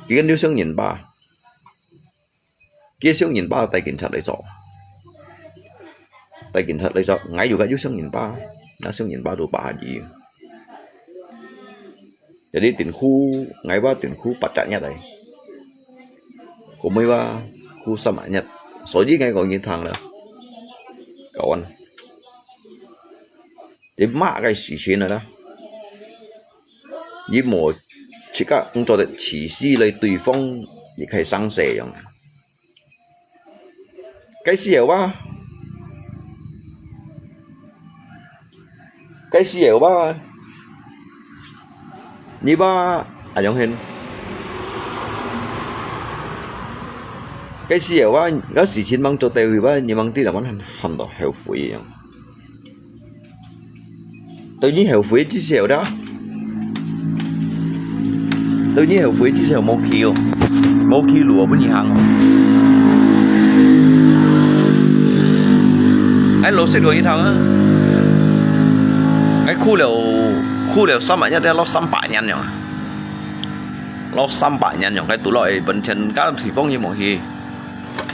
佢跟有像人吧。 佢想人把帶警察來做，帶警察來做，𠊎又个又想人把，那想人把都把下去。Jadi頂苦，𠊎話頂苦八隻月來，後尾話苦三隻月，所以𠊎講人聽了，搞完。 你罵个事情了啦，你莫自家做得自私來對方，你可以生死樣。該時候啊，該時候啊，你話啊，楊hen，該時候啊，該事情吂做到位啊，你吂知道吂喊，喊到後悔樣。 到你後悔之時候啦，到你後悔之時候無去哦，無去路哦，分你行哦。哎，老實講一趟啊，哎，苦了，苦了三百年，落三百年了啊，落三百年了，該堵落去，本錢該地方也無去。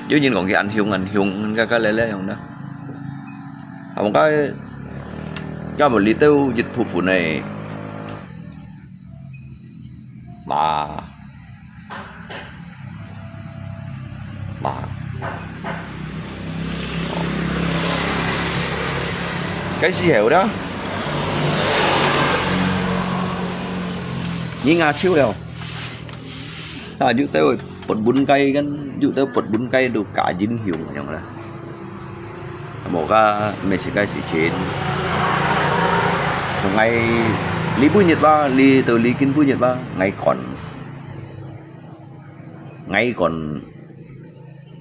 有人講佢恁凶恁凶，該該咧咧樣呢。啊，𠊎該，該無你兜一部分呢。嘛，嘛，該時候啦，你牙抽了。 啊，有兜會發文該，kan，有兜發文該都假英雄樣啦。無个，毋係个事情。從𠊎，你本日吧，你到你今本日吧，𠊎趕，𠊎趕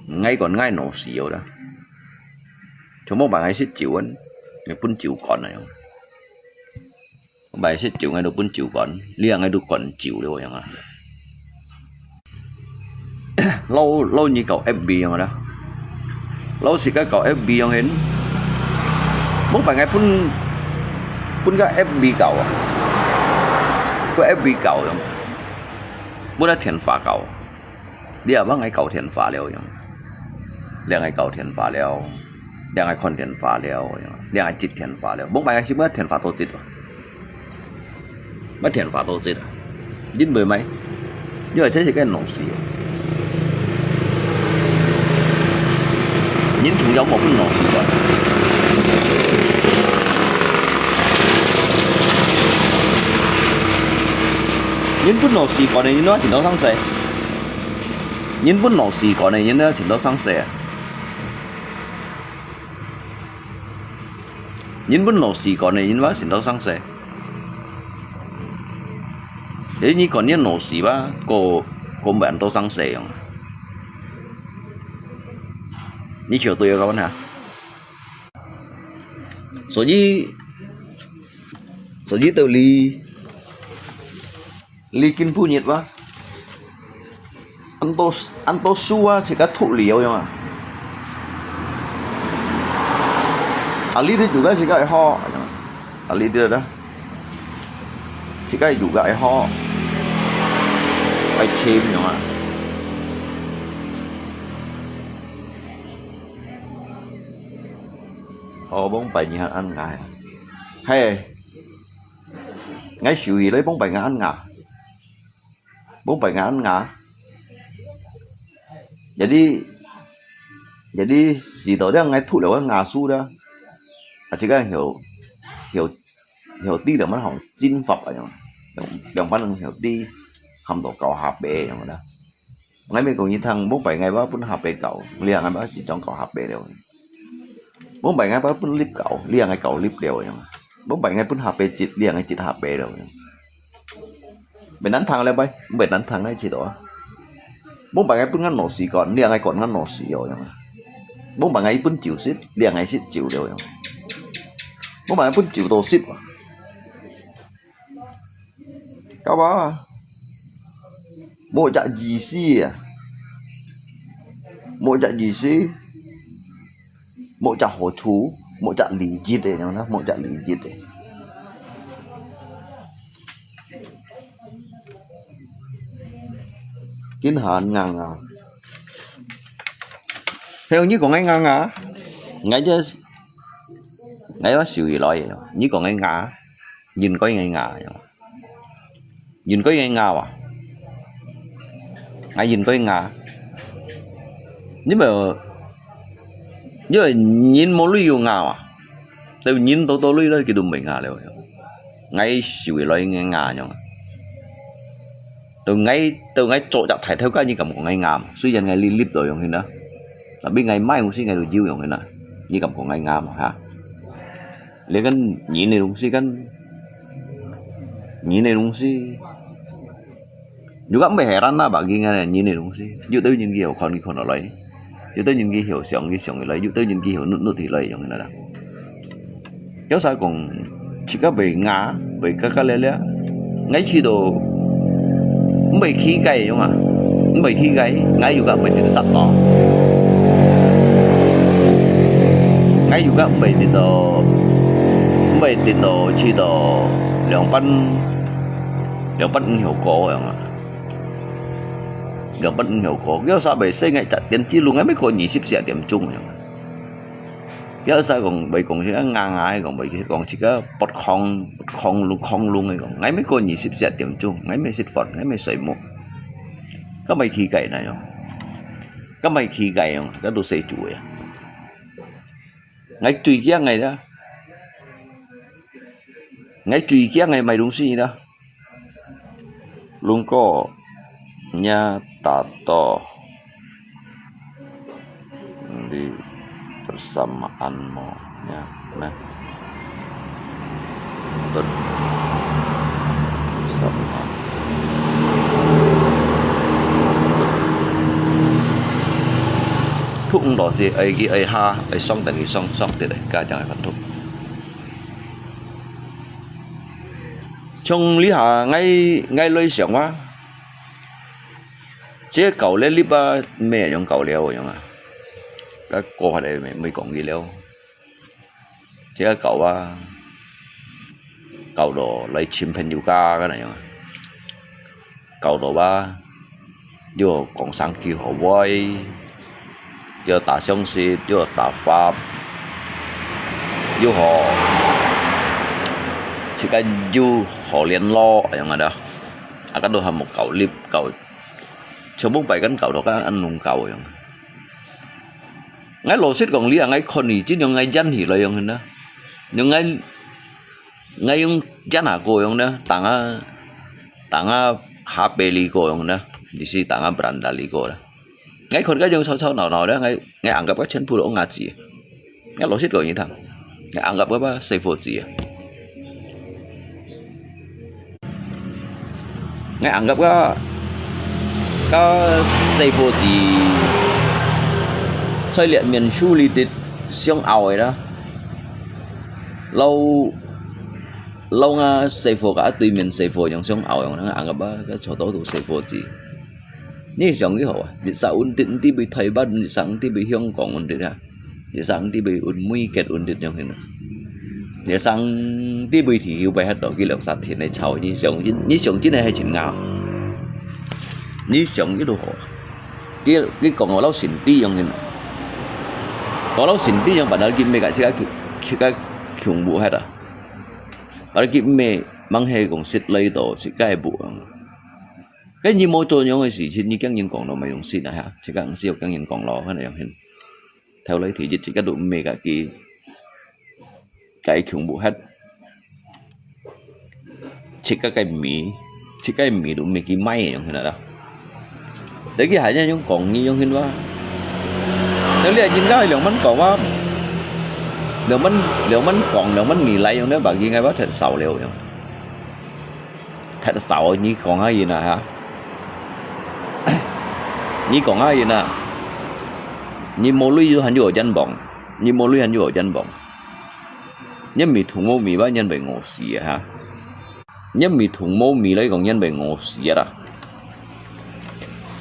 ，𠊎趕𠊎腦屎了啦。全部把𠊎食酒啊，你分酒趕啊樣。 買食酒，𠊎都分酒趕，你啊，𠊎都趕酒了樣啊。老老你搞F B樣啦，老自家搞F B樣形，莫擺𠊎分分个F B搞啊，个F B搞樣，莫來電話搞，你也幫𠊎搞電話了樣，你𠊎搞電話了，你𠊎看電話了樣，你𠊎接電話了，莫擺𠊎是莫電話都接啊。 乜電話都接啊，人會買，因為這係个老師。人同樣無分老師管。人分老師管个人都要請到上世，人分老師管个人都要請到上世啊。人分老師管个人都要請到上世。 誒，你講你老師吧，過過毋到上世樣。你就對个講啊。所以，所以道理，你今晡日吧， 恁多恁多樹啊，自家伐了樣啊。啊，你兜有个自家愛好，啊，你兜啦，自家有个愛好，愛尋樣啊。哦，往擺你還恁𠊎啊，嘿，𠊎收起來，往擺𠊎恁𠊎。 Bông pai ngan nga. Jadi, jadi sitoh dia ngai thut liao ngan nga su dia. Aci kan hio, hio, hio ti liao man hong chin fap a yong. Yong, yong pan hio ti ham to kau hape yong da. Ngai me kong yi thang bông pai ngai ba pun hape kau, liang ngai ba chin chong kau hape liao. Bông pai ngai ba pun lip kau, liang ngai kau lip liao yong. Bông pai ngai pun hape chit, liang ngai chit hape liao yong. Bai nan thang le bai, bai nan thang le chit o. Bông pai ngai pun ngan no si kon, liang ngai kon ngan no si o yong. Bông pai ngai pun chiu sit, liang ngai sit chiu liao yong. Bông pai ngai pun chiu to sit wa. Kau ba? Mo chak ji si a. Mo chak ji si. Mo chak ho chu, mo chak li jit e yong na, mo chak li jit e. Kin han ngang a. Heo ni kong ngai ngang a. Ngai je, ngai wa siu yi loi. Ni kong ngai nga. Yin koi ngai nga. Yin koi ngai nga wa. Ngai yin koi nga. Ni mo, ni mo yin mo lui yu nga wa. Tau yin to to lui loi ki tu mei nga leo. Ngai siu yi loi ngai nga yong. Tau ngai, tau ngai cho jak thai thau ka ni kam kong ngai nga. Sui yan ngai li lip to yong hin na. Tapi ngai mai hong si ngai lu jiu yong hin na. Ni kam kong ngai nga ha. Lê kan yin ne lung si kan. Yin ne lung si. Juga mei heran na ba ki ngai yin ne lung si. Yu tau yin ki heo kon ki kon loi. Yu tau yin ki heo siang ki siang loi. Yu tau yin ki heo nut nut loi yong hin na. Yau sa kong, chika bai nga, bai kaka lele. Ngai chi to, bai ki kai yong a. Bai ki kai, ngai yu ka bai tin sat to. Ngai yu ka bai tin to, bai tin to chi to, liang pan, liang pan ng heo ko yong a. Liang pan ng heo ko. Yau sa bai se ngai chak tian chi lu ngai mei ko ni sip sia tiam chung yong a. Yau sa kong, bai kong si nga nga kong, bai kong si ka pot kong, pot kong lung, kong lung kong. Ngai mei ko ni sip sia tiam chung, ngai mei sit fon, ngai mei soi mo. Ka bai ki kai na yong. Ka bai ki kai yong, ka tu se chu ya. Ngai tui kia ngai da. Ngai tui kia ngai mai lung si da. Lung ko nya ta to. Di bersamaan mo nya na. Bersamaan. Thuk ndo si ai ki ai ha ai song dan ki song song ti dai ka jang ai phan thuk. Chong li ha ngai ngai loi siang wa. 這个狗咧，你把咩樣狗了樣啊？該過下來沒，沒講佢了。這个狗啊，狗到來尋朋友家个那樣啊。狗到啊，又講生句好話，又打相識，又打發，又好，自家又好聯絡，樣啊的。啊，該都還無狗立狗，全部擺跟狗到該安弄狗樣。 𠊎老實講，你啊，𠊎看你，真像𠊎演戲來樣形啊。像𠊎，𠊎用演下過樣呢，當下，當下下背里過樣呢，你是當下berandal里過啦。𠊎看該種吵吵鬧鬧的，𠊎，𠊎anggap个全部都戇仔。𠊎老實講你聽，𠊎anggap个細伙子啊。 𠊎anggap个，个細伙子在這面處理得相拗个啦。摎，摎𠊎細伙个對面細伙樣相拗樣，𠊎anggap个，个吵到都細伙子。你想佢好啊，日常穩定，你對台灣，日常對香港穩定啊。 你生地位穩，每個穩定樣形啊。你生地位提有擺核到佢兩三天來吵，你想真，你想真个係真啱。你想佢都好。佢，佢講我老神秘樣形啊。講老神秘樣，padahal佢每個自家，自家恐怖核啊。Padahal佢每，吂係講識來到自家个步啊。該你無做樣个事情，你驚人講到無用心啊哈？自家毋識有驚人講咯，看到樣形。 頭來第一，自家都毋係家己，家己窮無核，自家个米，自家个米都毋係佢買个樣形啦。你去還要用講你樣形哇？你這人家兩萬講哇，兩萬，兩萬講，兩萬米來用，你把佢愛話忒少了樣。 忒少，你講下人啊哈？你講下人啊？你無鐳就還有眼望，你無鐳還有眼望。你毋係同無米吧，你會餓死啊哈？你毋係同無米來講，你會餓死啊啦！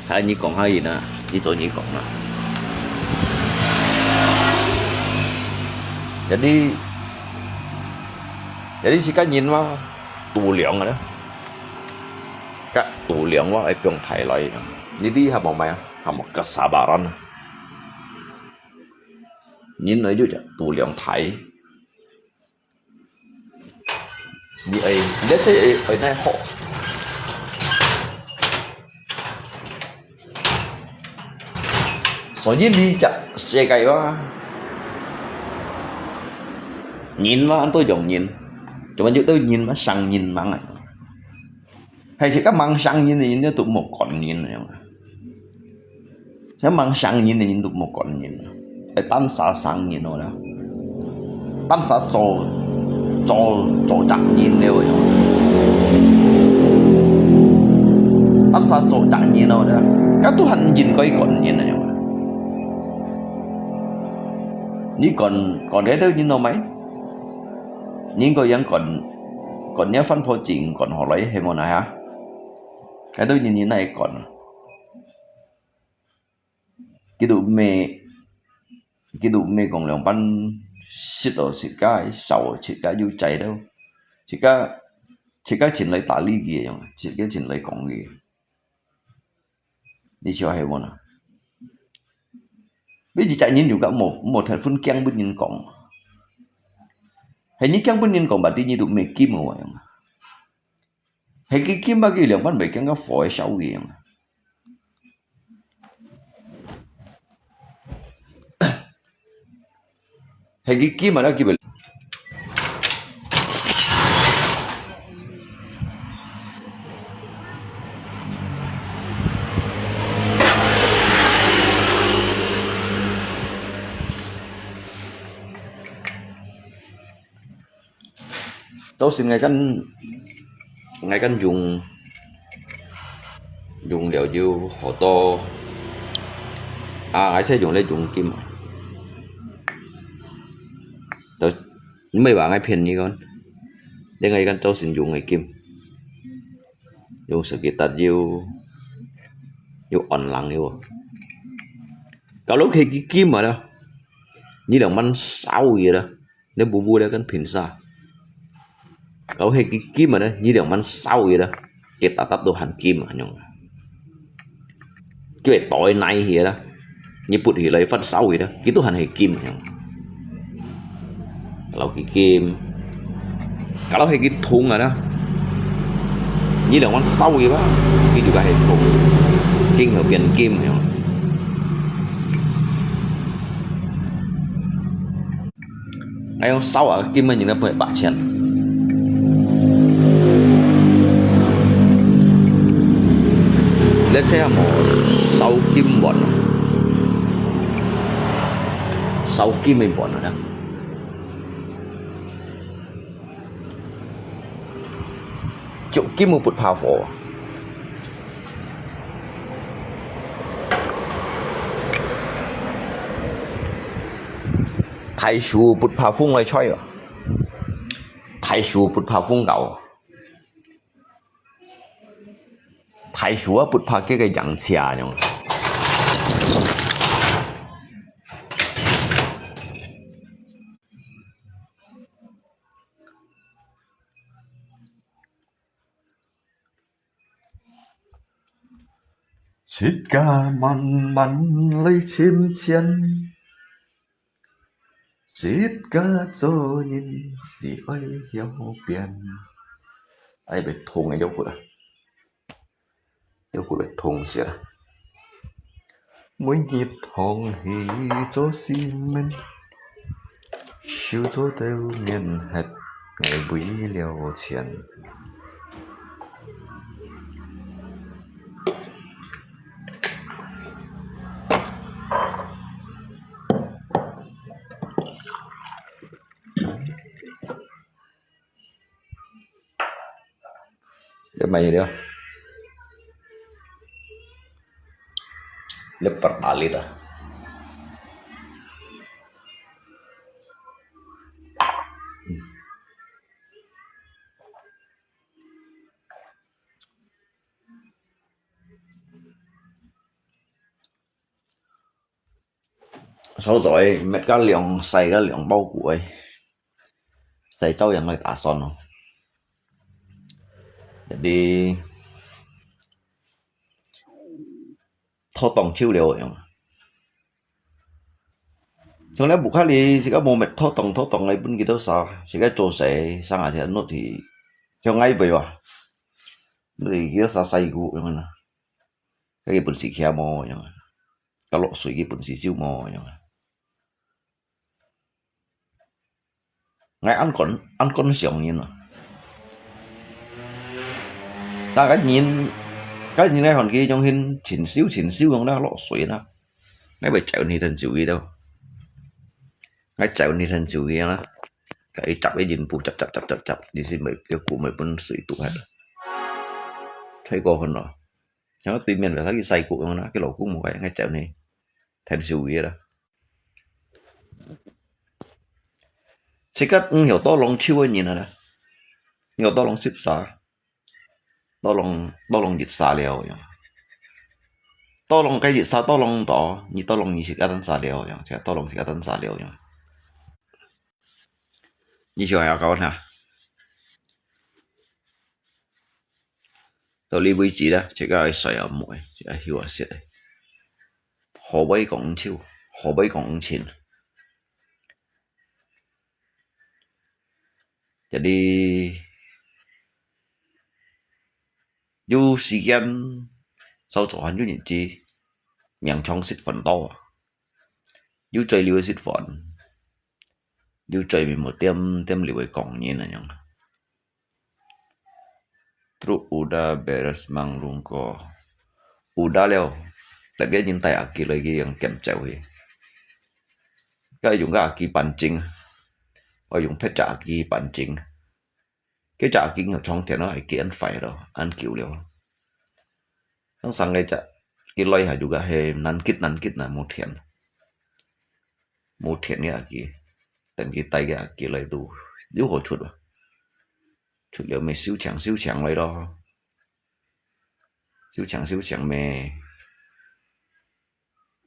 啊，你講下人啊，你做你講啊。Jadi，jadi自家人嘛， 度量个啦。該度量我愛放大來，你知還無買啊？還無kesabaran啊？人來就講度量大。你愛，你這愛，愛哪好？ 所以你隻世界哇，人嘛，都用人，做麼就都人嘛，生人嘛啊。係自家吂生人个人，都無管人个樣啊。像吂生人个人都無管人啊，係單儕生人哦啦。 單儕做，做，做責任了樣。單儕做責任了樣，該都還應該管人了樣。你管，管該兜人做麼？你應該樣管，管若番婆精管好來，係無哪哈？該兜人你哪管啊？ 佢都毋係，佢都毋係講兩班食到自家，少自家有濟了，自家，自家盡來打理佢樣，自家盡來講佢。你笑係無哪？你一隻人又講無，無忒分驚分人講。係你驚分人講，berarti你都毋係金个樣。 係佢金啊，佢兩萬袂驚个火燒佢樣。係佢金啊，佢袂。到時𠊎跟，𠊎跟用，用了就好多，啊，𠊎才用來用金啊。都，毋係話𠊎騙你講，你𠊎跟到時用个金。 用手機打油，又寒冷个哦。Kalau係佢金啊啦，你兩萬燒个啦，你無無了跟平沙。Kalau係佢金啊啦，你兩萬燒个啦，佢搭搭都還金啊樣。 佢會袋泥去啦，你拔起來發燒去啦，佢都還係金樣。Kalau佢金，kalau係佢銅啊啦，你兩萬燒去吧，佢就該係銅，今後變金樣。 愛用燒啊，金个人家分你八千。你這下無燒金碗啊？燒金个碗啊？著金个不怕火。 大樹不怕風來吹哦，大樹不怕風搖哦，大樹啊不怕這个洋車樣。 自家慢慢來尋錢，自家做人是愛曉變。哎，會痛个，腰骨啊，腰骨會痛死啊！每日痛去做西門。 手做到面黑，𠊎為了錢。Dia main dia. Dia pertalit ah. Sau rồi mệt个兩，晒个兩包骨个，晒朝陽來打算咯。Jadi，拖當久了樣。像你屋下裡，自家無mệt拖當拖當來分佢兜晒，自家做事，生下隻nut去，像𠊎會話，nut去佢兜晒晒骨樣啊。 該佢本事強無樣啊，該落水佢本事少無樣啊。𠊎恁講，恁講上癮啊。但該人，該人來看佢樣形，盡少盡少樣啦，落水啦。𠊎會走你等走佢兜。𠊎走你等走佢啦。該一集一人步，集集集集集，你先會，个骨會分水堵忒。太過分咯。 像對面个，佢去晒骨樣啦，佢老公無个，𠊎走呢，添少位啦。自家毋曉多浪手个人啊啦，毋曉多浪濕沙，多浪，多浪熱沙了樣。多浪該熱沙，多浪多，你多浪你自家單沙了樣，自家多浪自家單沙了樣。你想要搞啥？ 到這為止啦，自家愛睡啊，毋愛，自家休啊，食啊。何謂講毋愁，何謂講毋清？Jadi，有時間，少做還有日子，命長食飯多啊。有嘴流食飯，有嘴面無點，點流个講人啊樣。 Truk udah beres mang lungko. Udah了，特別人帶阿基來去用劍走去。該用个阿基半斤，我用別隻阿基半斤。該隻阿基有長田咯，係幾恁快咯，恁久了。當生个隻，佢來下就个係難吉難吉難無田。 無田个阿基，等佢帶个阿基來都有好出啊。出了咪收場收場來咯，收場收場咪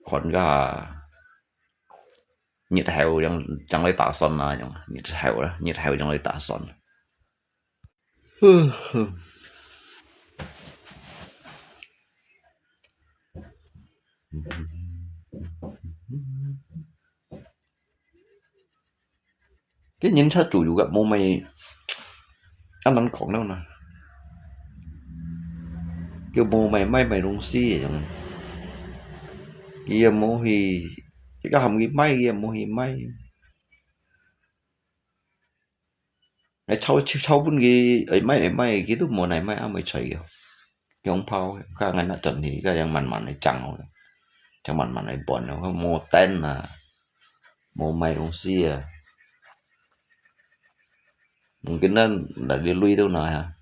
看个日後樣，樣來打算啊，樣，日後啦，日後樣來打算。該人較自由个，無麼个，恁難講了呢。佢無麼个買麼个東西个樣，佢也無去，自家喊佢買，佢也無去買。𠊎吵，吵分佢，愛買愛買，佢都無來買，啊，無睬佢。 用炮，該𠊎拿轉去，該樣慢慢來裝哦，正慢慢來搬哦，無電啊，無買東西啊。Mungkin咱來个鐳都拿啊，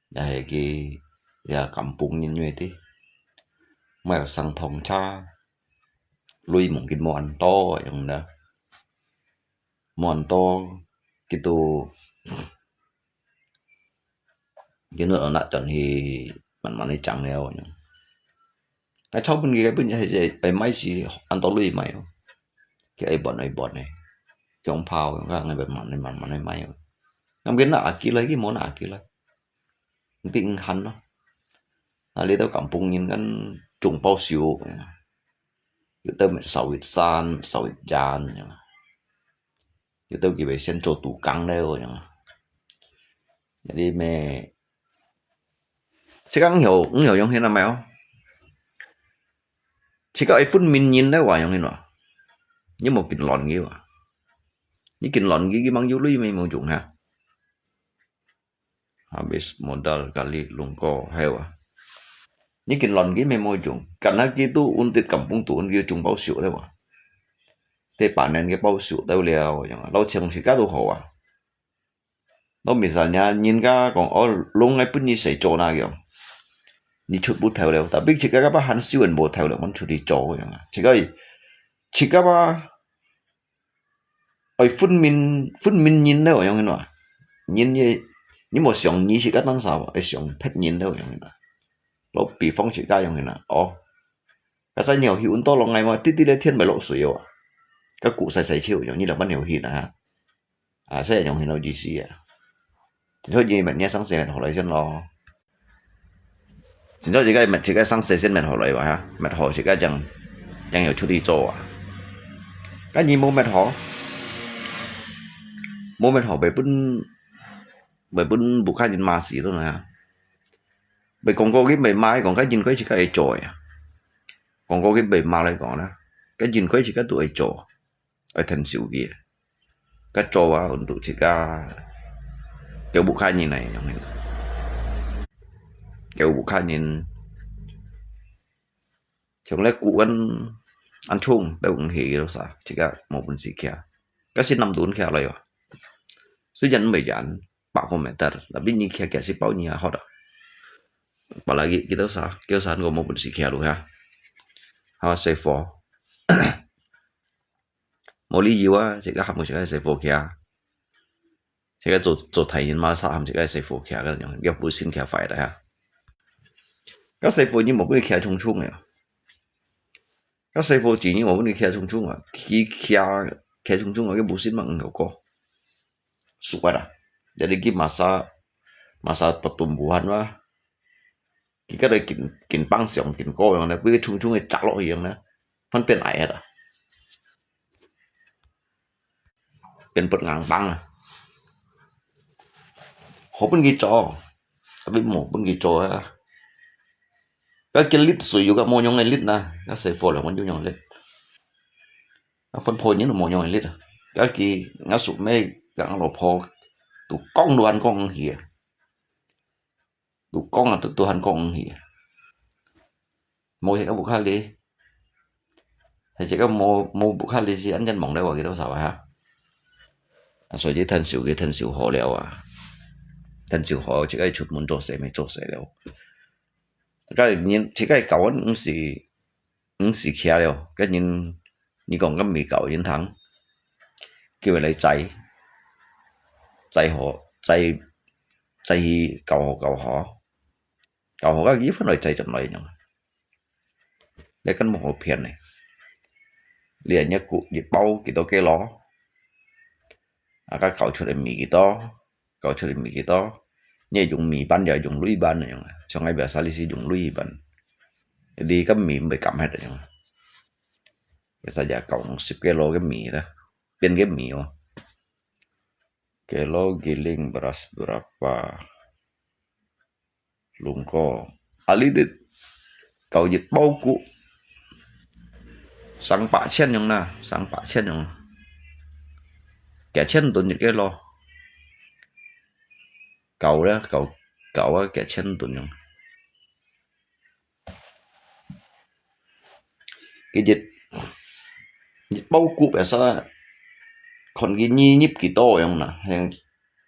也係佢也感動人个的，買上通車，鐳mungkin無恁多樣啦，無恁多，佢都 佢拿拿轉去慢慢去裝了樣。𠊎吵分佢个本係愛買時，恁多鐳買哦，佢愛搬愛搬个，用炮，用个慢慢去慢慢去買哦。咁佢拿起來，佢無拿起來，你硬handle咯。啊，你兜感動人，恁中報銷，有兜乜燒一山，燒一間，有兜佢會先做tukang了，有兜乜，自家毋曉，毋曉用現在買哦。自家愛分明人了哇，用現在。你無緊亂佢哇。你緊亂佢，佢吂有鐳乜無用哈。Habis modal kali lungko，係哇。你緊亂佢乜無用，kan佢都穩定感動到，佢中報銷了哇。第八年个報銷了了，樣啊，老千自家都好啊。 Lo misalnya人家講，哦，lung愛分你使做那樣，你出不頭了，tapi自家个把還燒人無頭了，阮出去做樣啊。自家，自家吧，愛分明，分明人了樣个喏。人也，你莫想你自家當啥，愛想別人了樣个喏。Lo比方自家樣个喏，哦，該隻鳥去運到落來嘛，滴滴咧天咪落水哦，該鼓細細笑樣，你兩班鳥去啦哈。 啊，所以用現在意思啊。所以你乜你生死乜好來先咯。現在自家乜自家生死先乜好來哇哈，乜好自家正，正有出去做啊。該你無乜好，無乜好，會分，會分屋下人罵死咯啊。會講過去會罵，講該應該自家愛做个啊。講過去會罵來講啦，該應該自家都愛做。 愛𢯭手佢。該做啊，untuk自家，佢屋下人來樣个。佢屋下人，像咧古人，恁重，都毋起多少，自家無本事徛。該係南都徛來哦。雖然毋係遠，百個meter，tapi你徛徛食飽你也好啊。Apalagi kita sa，叫啥个無本事徛路哈。哈，細貨。 無理由啊，自家喊佢自家細貨徛。自家做，做大人嘛，啥喊自家細貨徛，該樣，要本身徛壞了哈。該細貨你無分佢徛重重个，該細貨錢你無分佢徛重重啊，佢徛，徛重重啊，佢本身嘛毋曉過。熟啊啦，jadi佢masa，masa pertumbuhan嘛， 佢个來緊，緊放上，緊高樣呢，分佢重重个砸落去樣呢，反變矮个啦，變不硬邦啊。好分佢做，tapi無分佢做啊。該佢力水有个無用个力啊，該細貨了，無用个力。啊，分破人都無用个力啊。該佢，𠊎叔姆，𠊎老婆，都講都還講去啊。 都講啊，都，都還講去。無自家屋下哩，係自家無，無屋下哩，係恁樣忙了啊，幾多少啊？啊，所以就𢯭手，佢𢯭手好了啊。𢯭手好，自家出門做事，乜做事了。該人，自家搞完毋係，毋係徛了，該人，你講該美國人聽，叫佢來載，載好，載，載去教學，教學。 教學个佢分來載轉來樣。係根本好騙呢。你係一股一包幾多kilo？啊，該搞出來米幾多？搞出來米幾多？你係用米粄也用鐳粄个樣啊？像𠊎biasa哩係用鐳粄。你个米毋會減忒个樣啊？biasa也搞十kilo个米啦，變个米哦。Kilo giling beras berapa? Lungko. Ali dit kau一包谷，三百千樣啦，三百千樣。幾千噸一kilo。Kau咧，kau，kau啊，幾千噸樣。佢一，一包谷biasa，看佢入入幾多樣啦，係，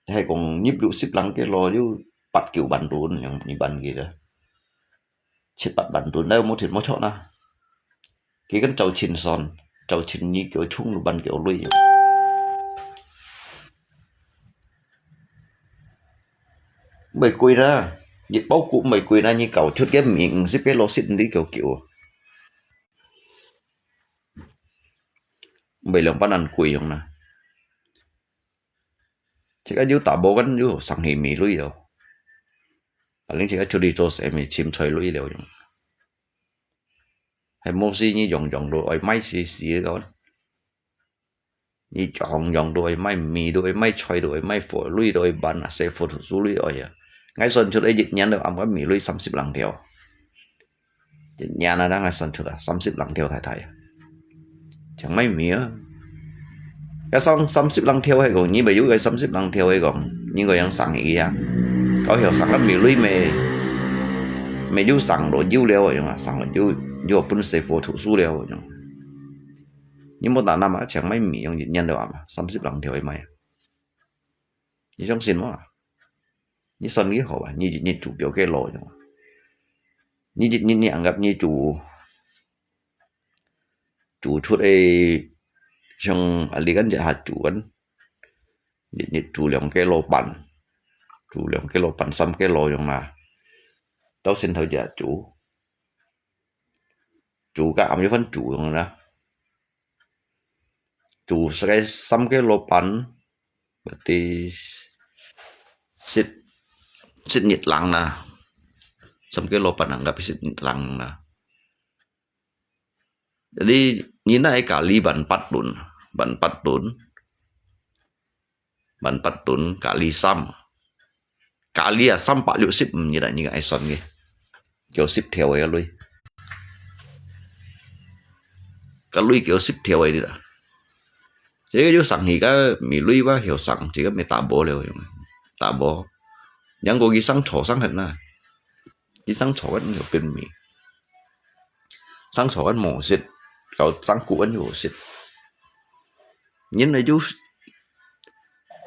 係講入六十零kilo有八九萬噸樣，一萬幾个。 七八萬噸，你有無聽無錯啦。佢跟周清算，周清你叫衝六萬幾鐳。毋會貴啦，一包谷毋會貴啦，你搞出个米五十kilo食毋知幾久。毋會兩百萬貴樣啦。自家有打無กัน有生起米鐳了。啊，你自家出去做生意，尋菜鐳了樣。 係無事你樣樣都愛買死死个講。你樣樣都愛買，米都愛買，菜都愛買，火鐳都愛辦啊，洗火土司鐳愛啊。𠊎算出來一年都暗个米鐳三十零條。一年啊，𠊎算出來三十零條大大啊。 淨買米啊。該三，三十零條係講，你乜有該三十零條係講，你个樣生意啊。到後生个米鐳乜，乜有生落油了樣啊，生落油，又分洗火土司了樣。你無打那嘛，淨買米樣一年了啊嘛，三十零條个買啊。你相信無啊？你算你好啊，你一日煮幾kilo樣啊？你一日你anggap你煮 煮出个，像啊，你kan一下煮kan，你，你煮兩kilo半，煮兩kilo半，三kilo樣啦。到先頭一下煮，煮个暗夜飯煮樣啦。煮个三kilo半，berarti十，十日零啦。三kilo半anggap十日零啦。 Jadi，你那个咖哩半八噸，半八噸，半八噸咖哩三，咖哩啊，三百六十五日啊，你个愛算个，叫十條个鐳，个鐳叫十條个啦。這个就生起个米鐳吧，曉生，這个乜打無了用，打無。人過佢生錯生很啦。 佢生錯个有變味，生錯个無食，搞生苦个有食。人呢就，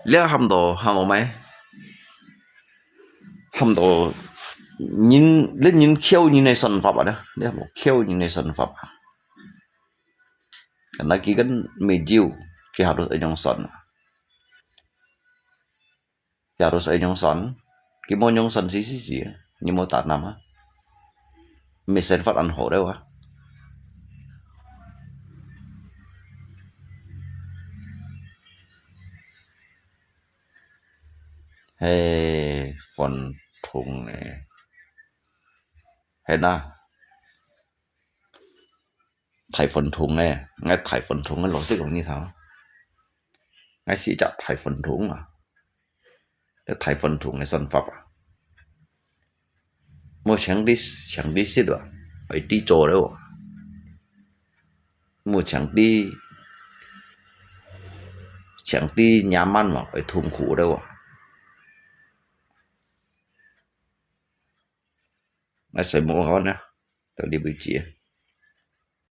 你喊到，喊到咩？喊到人，你人竅人个算法啊，你喊到竅人个算法啊。Karena佢kan medio，佢harus用算啊。 Harus愛用算，佢無用算死死死，你無打那嘛？Mesin fat an hore wa. He, phone thung e. He na. Thai phone thung e, ngai Thai phone thung e, lo sik kong ni sao. Ngai si chak Thai phone thung a. Te Thai phone thung e son fap a. Mu cheng di, cheng di sit wa. Oi di cho le wa. Mu cheng di, cheng di nyaman wa. Oi thung khu le wa. Ngai sai mu kawan ya. Tao di bui chia.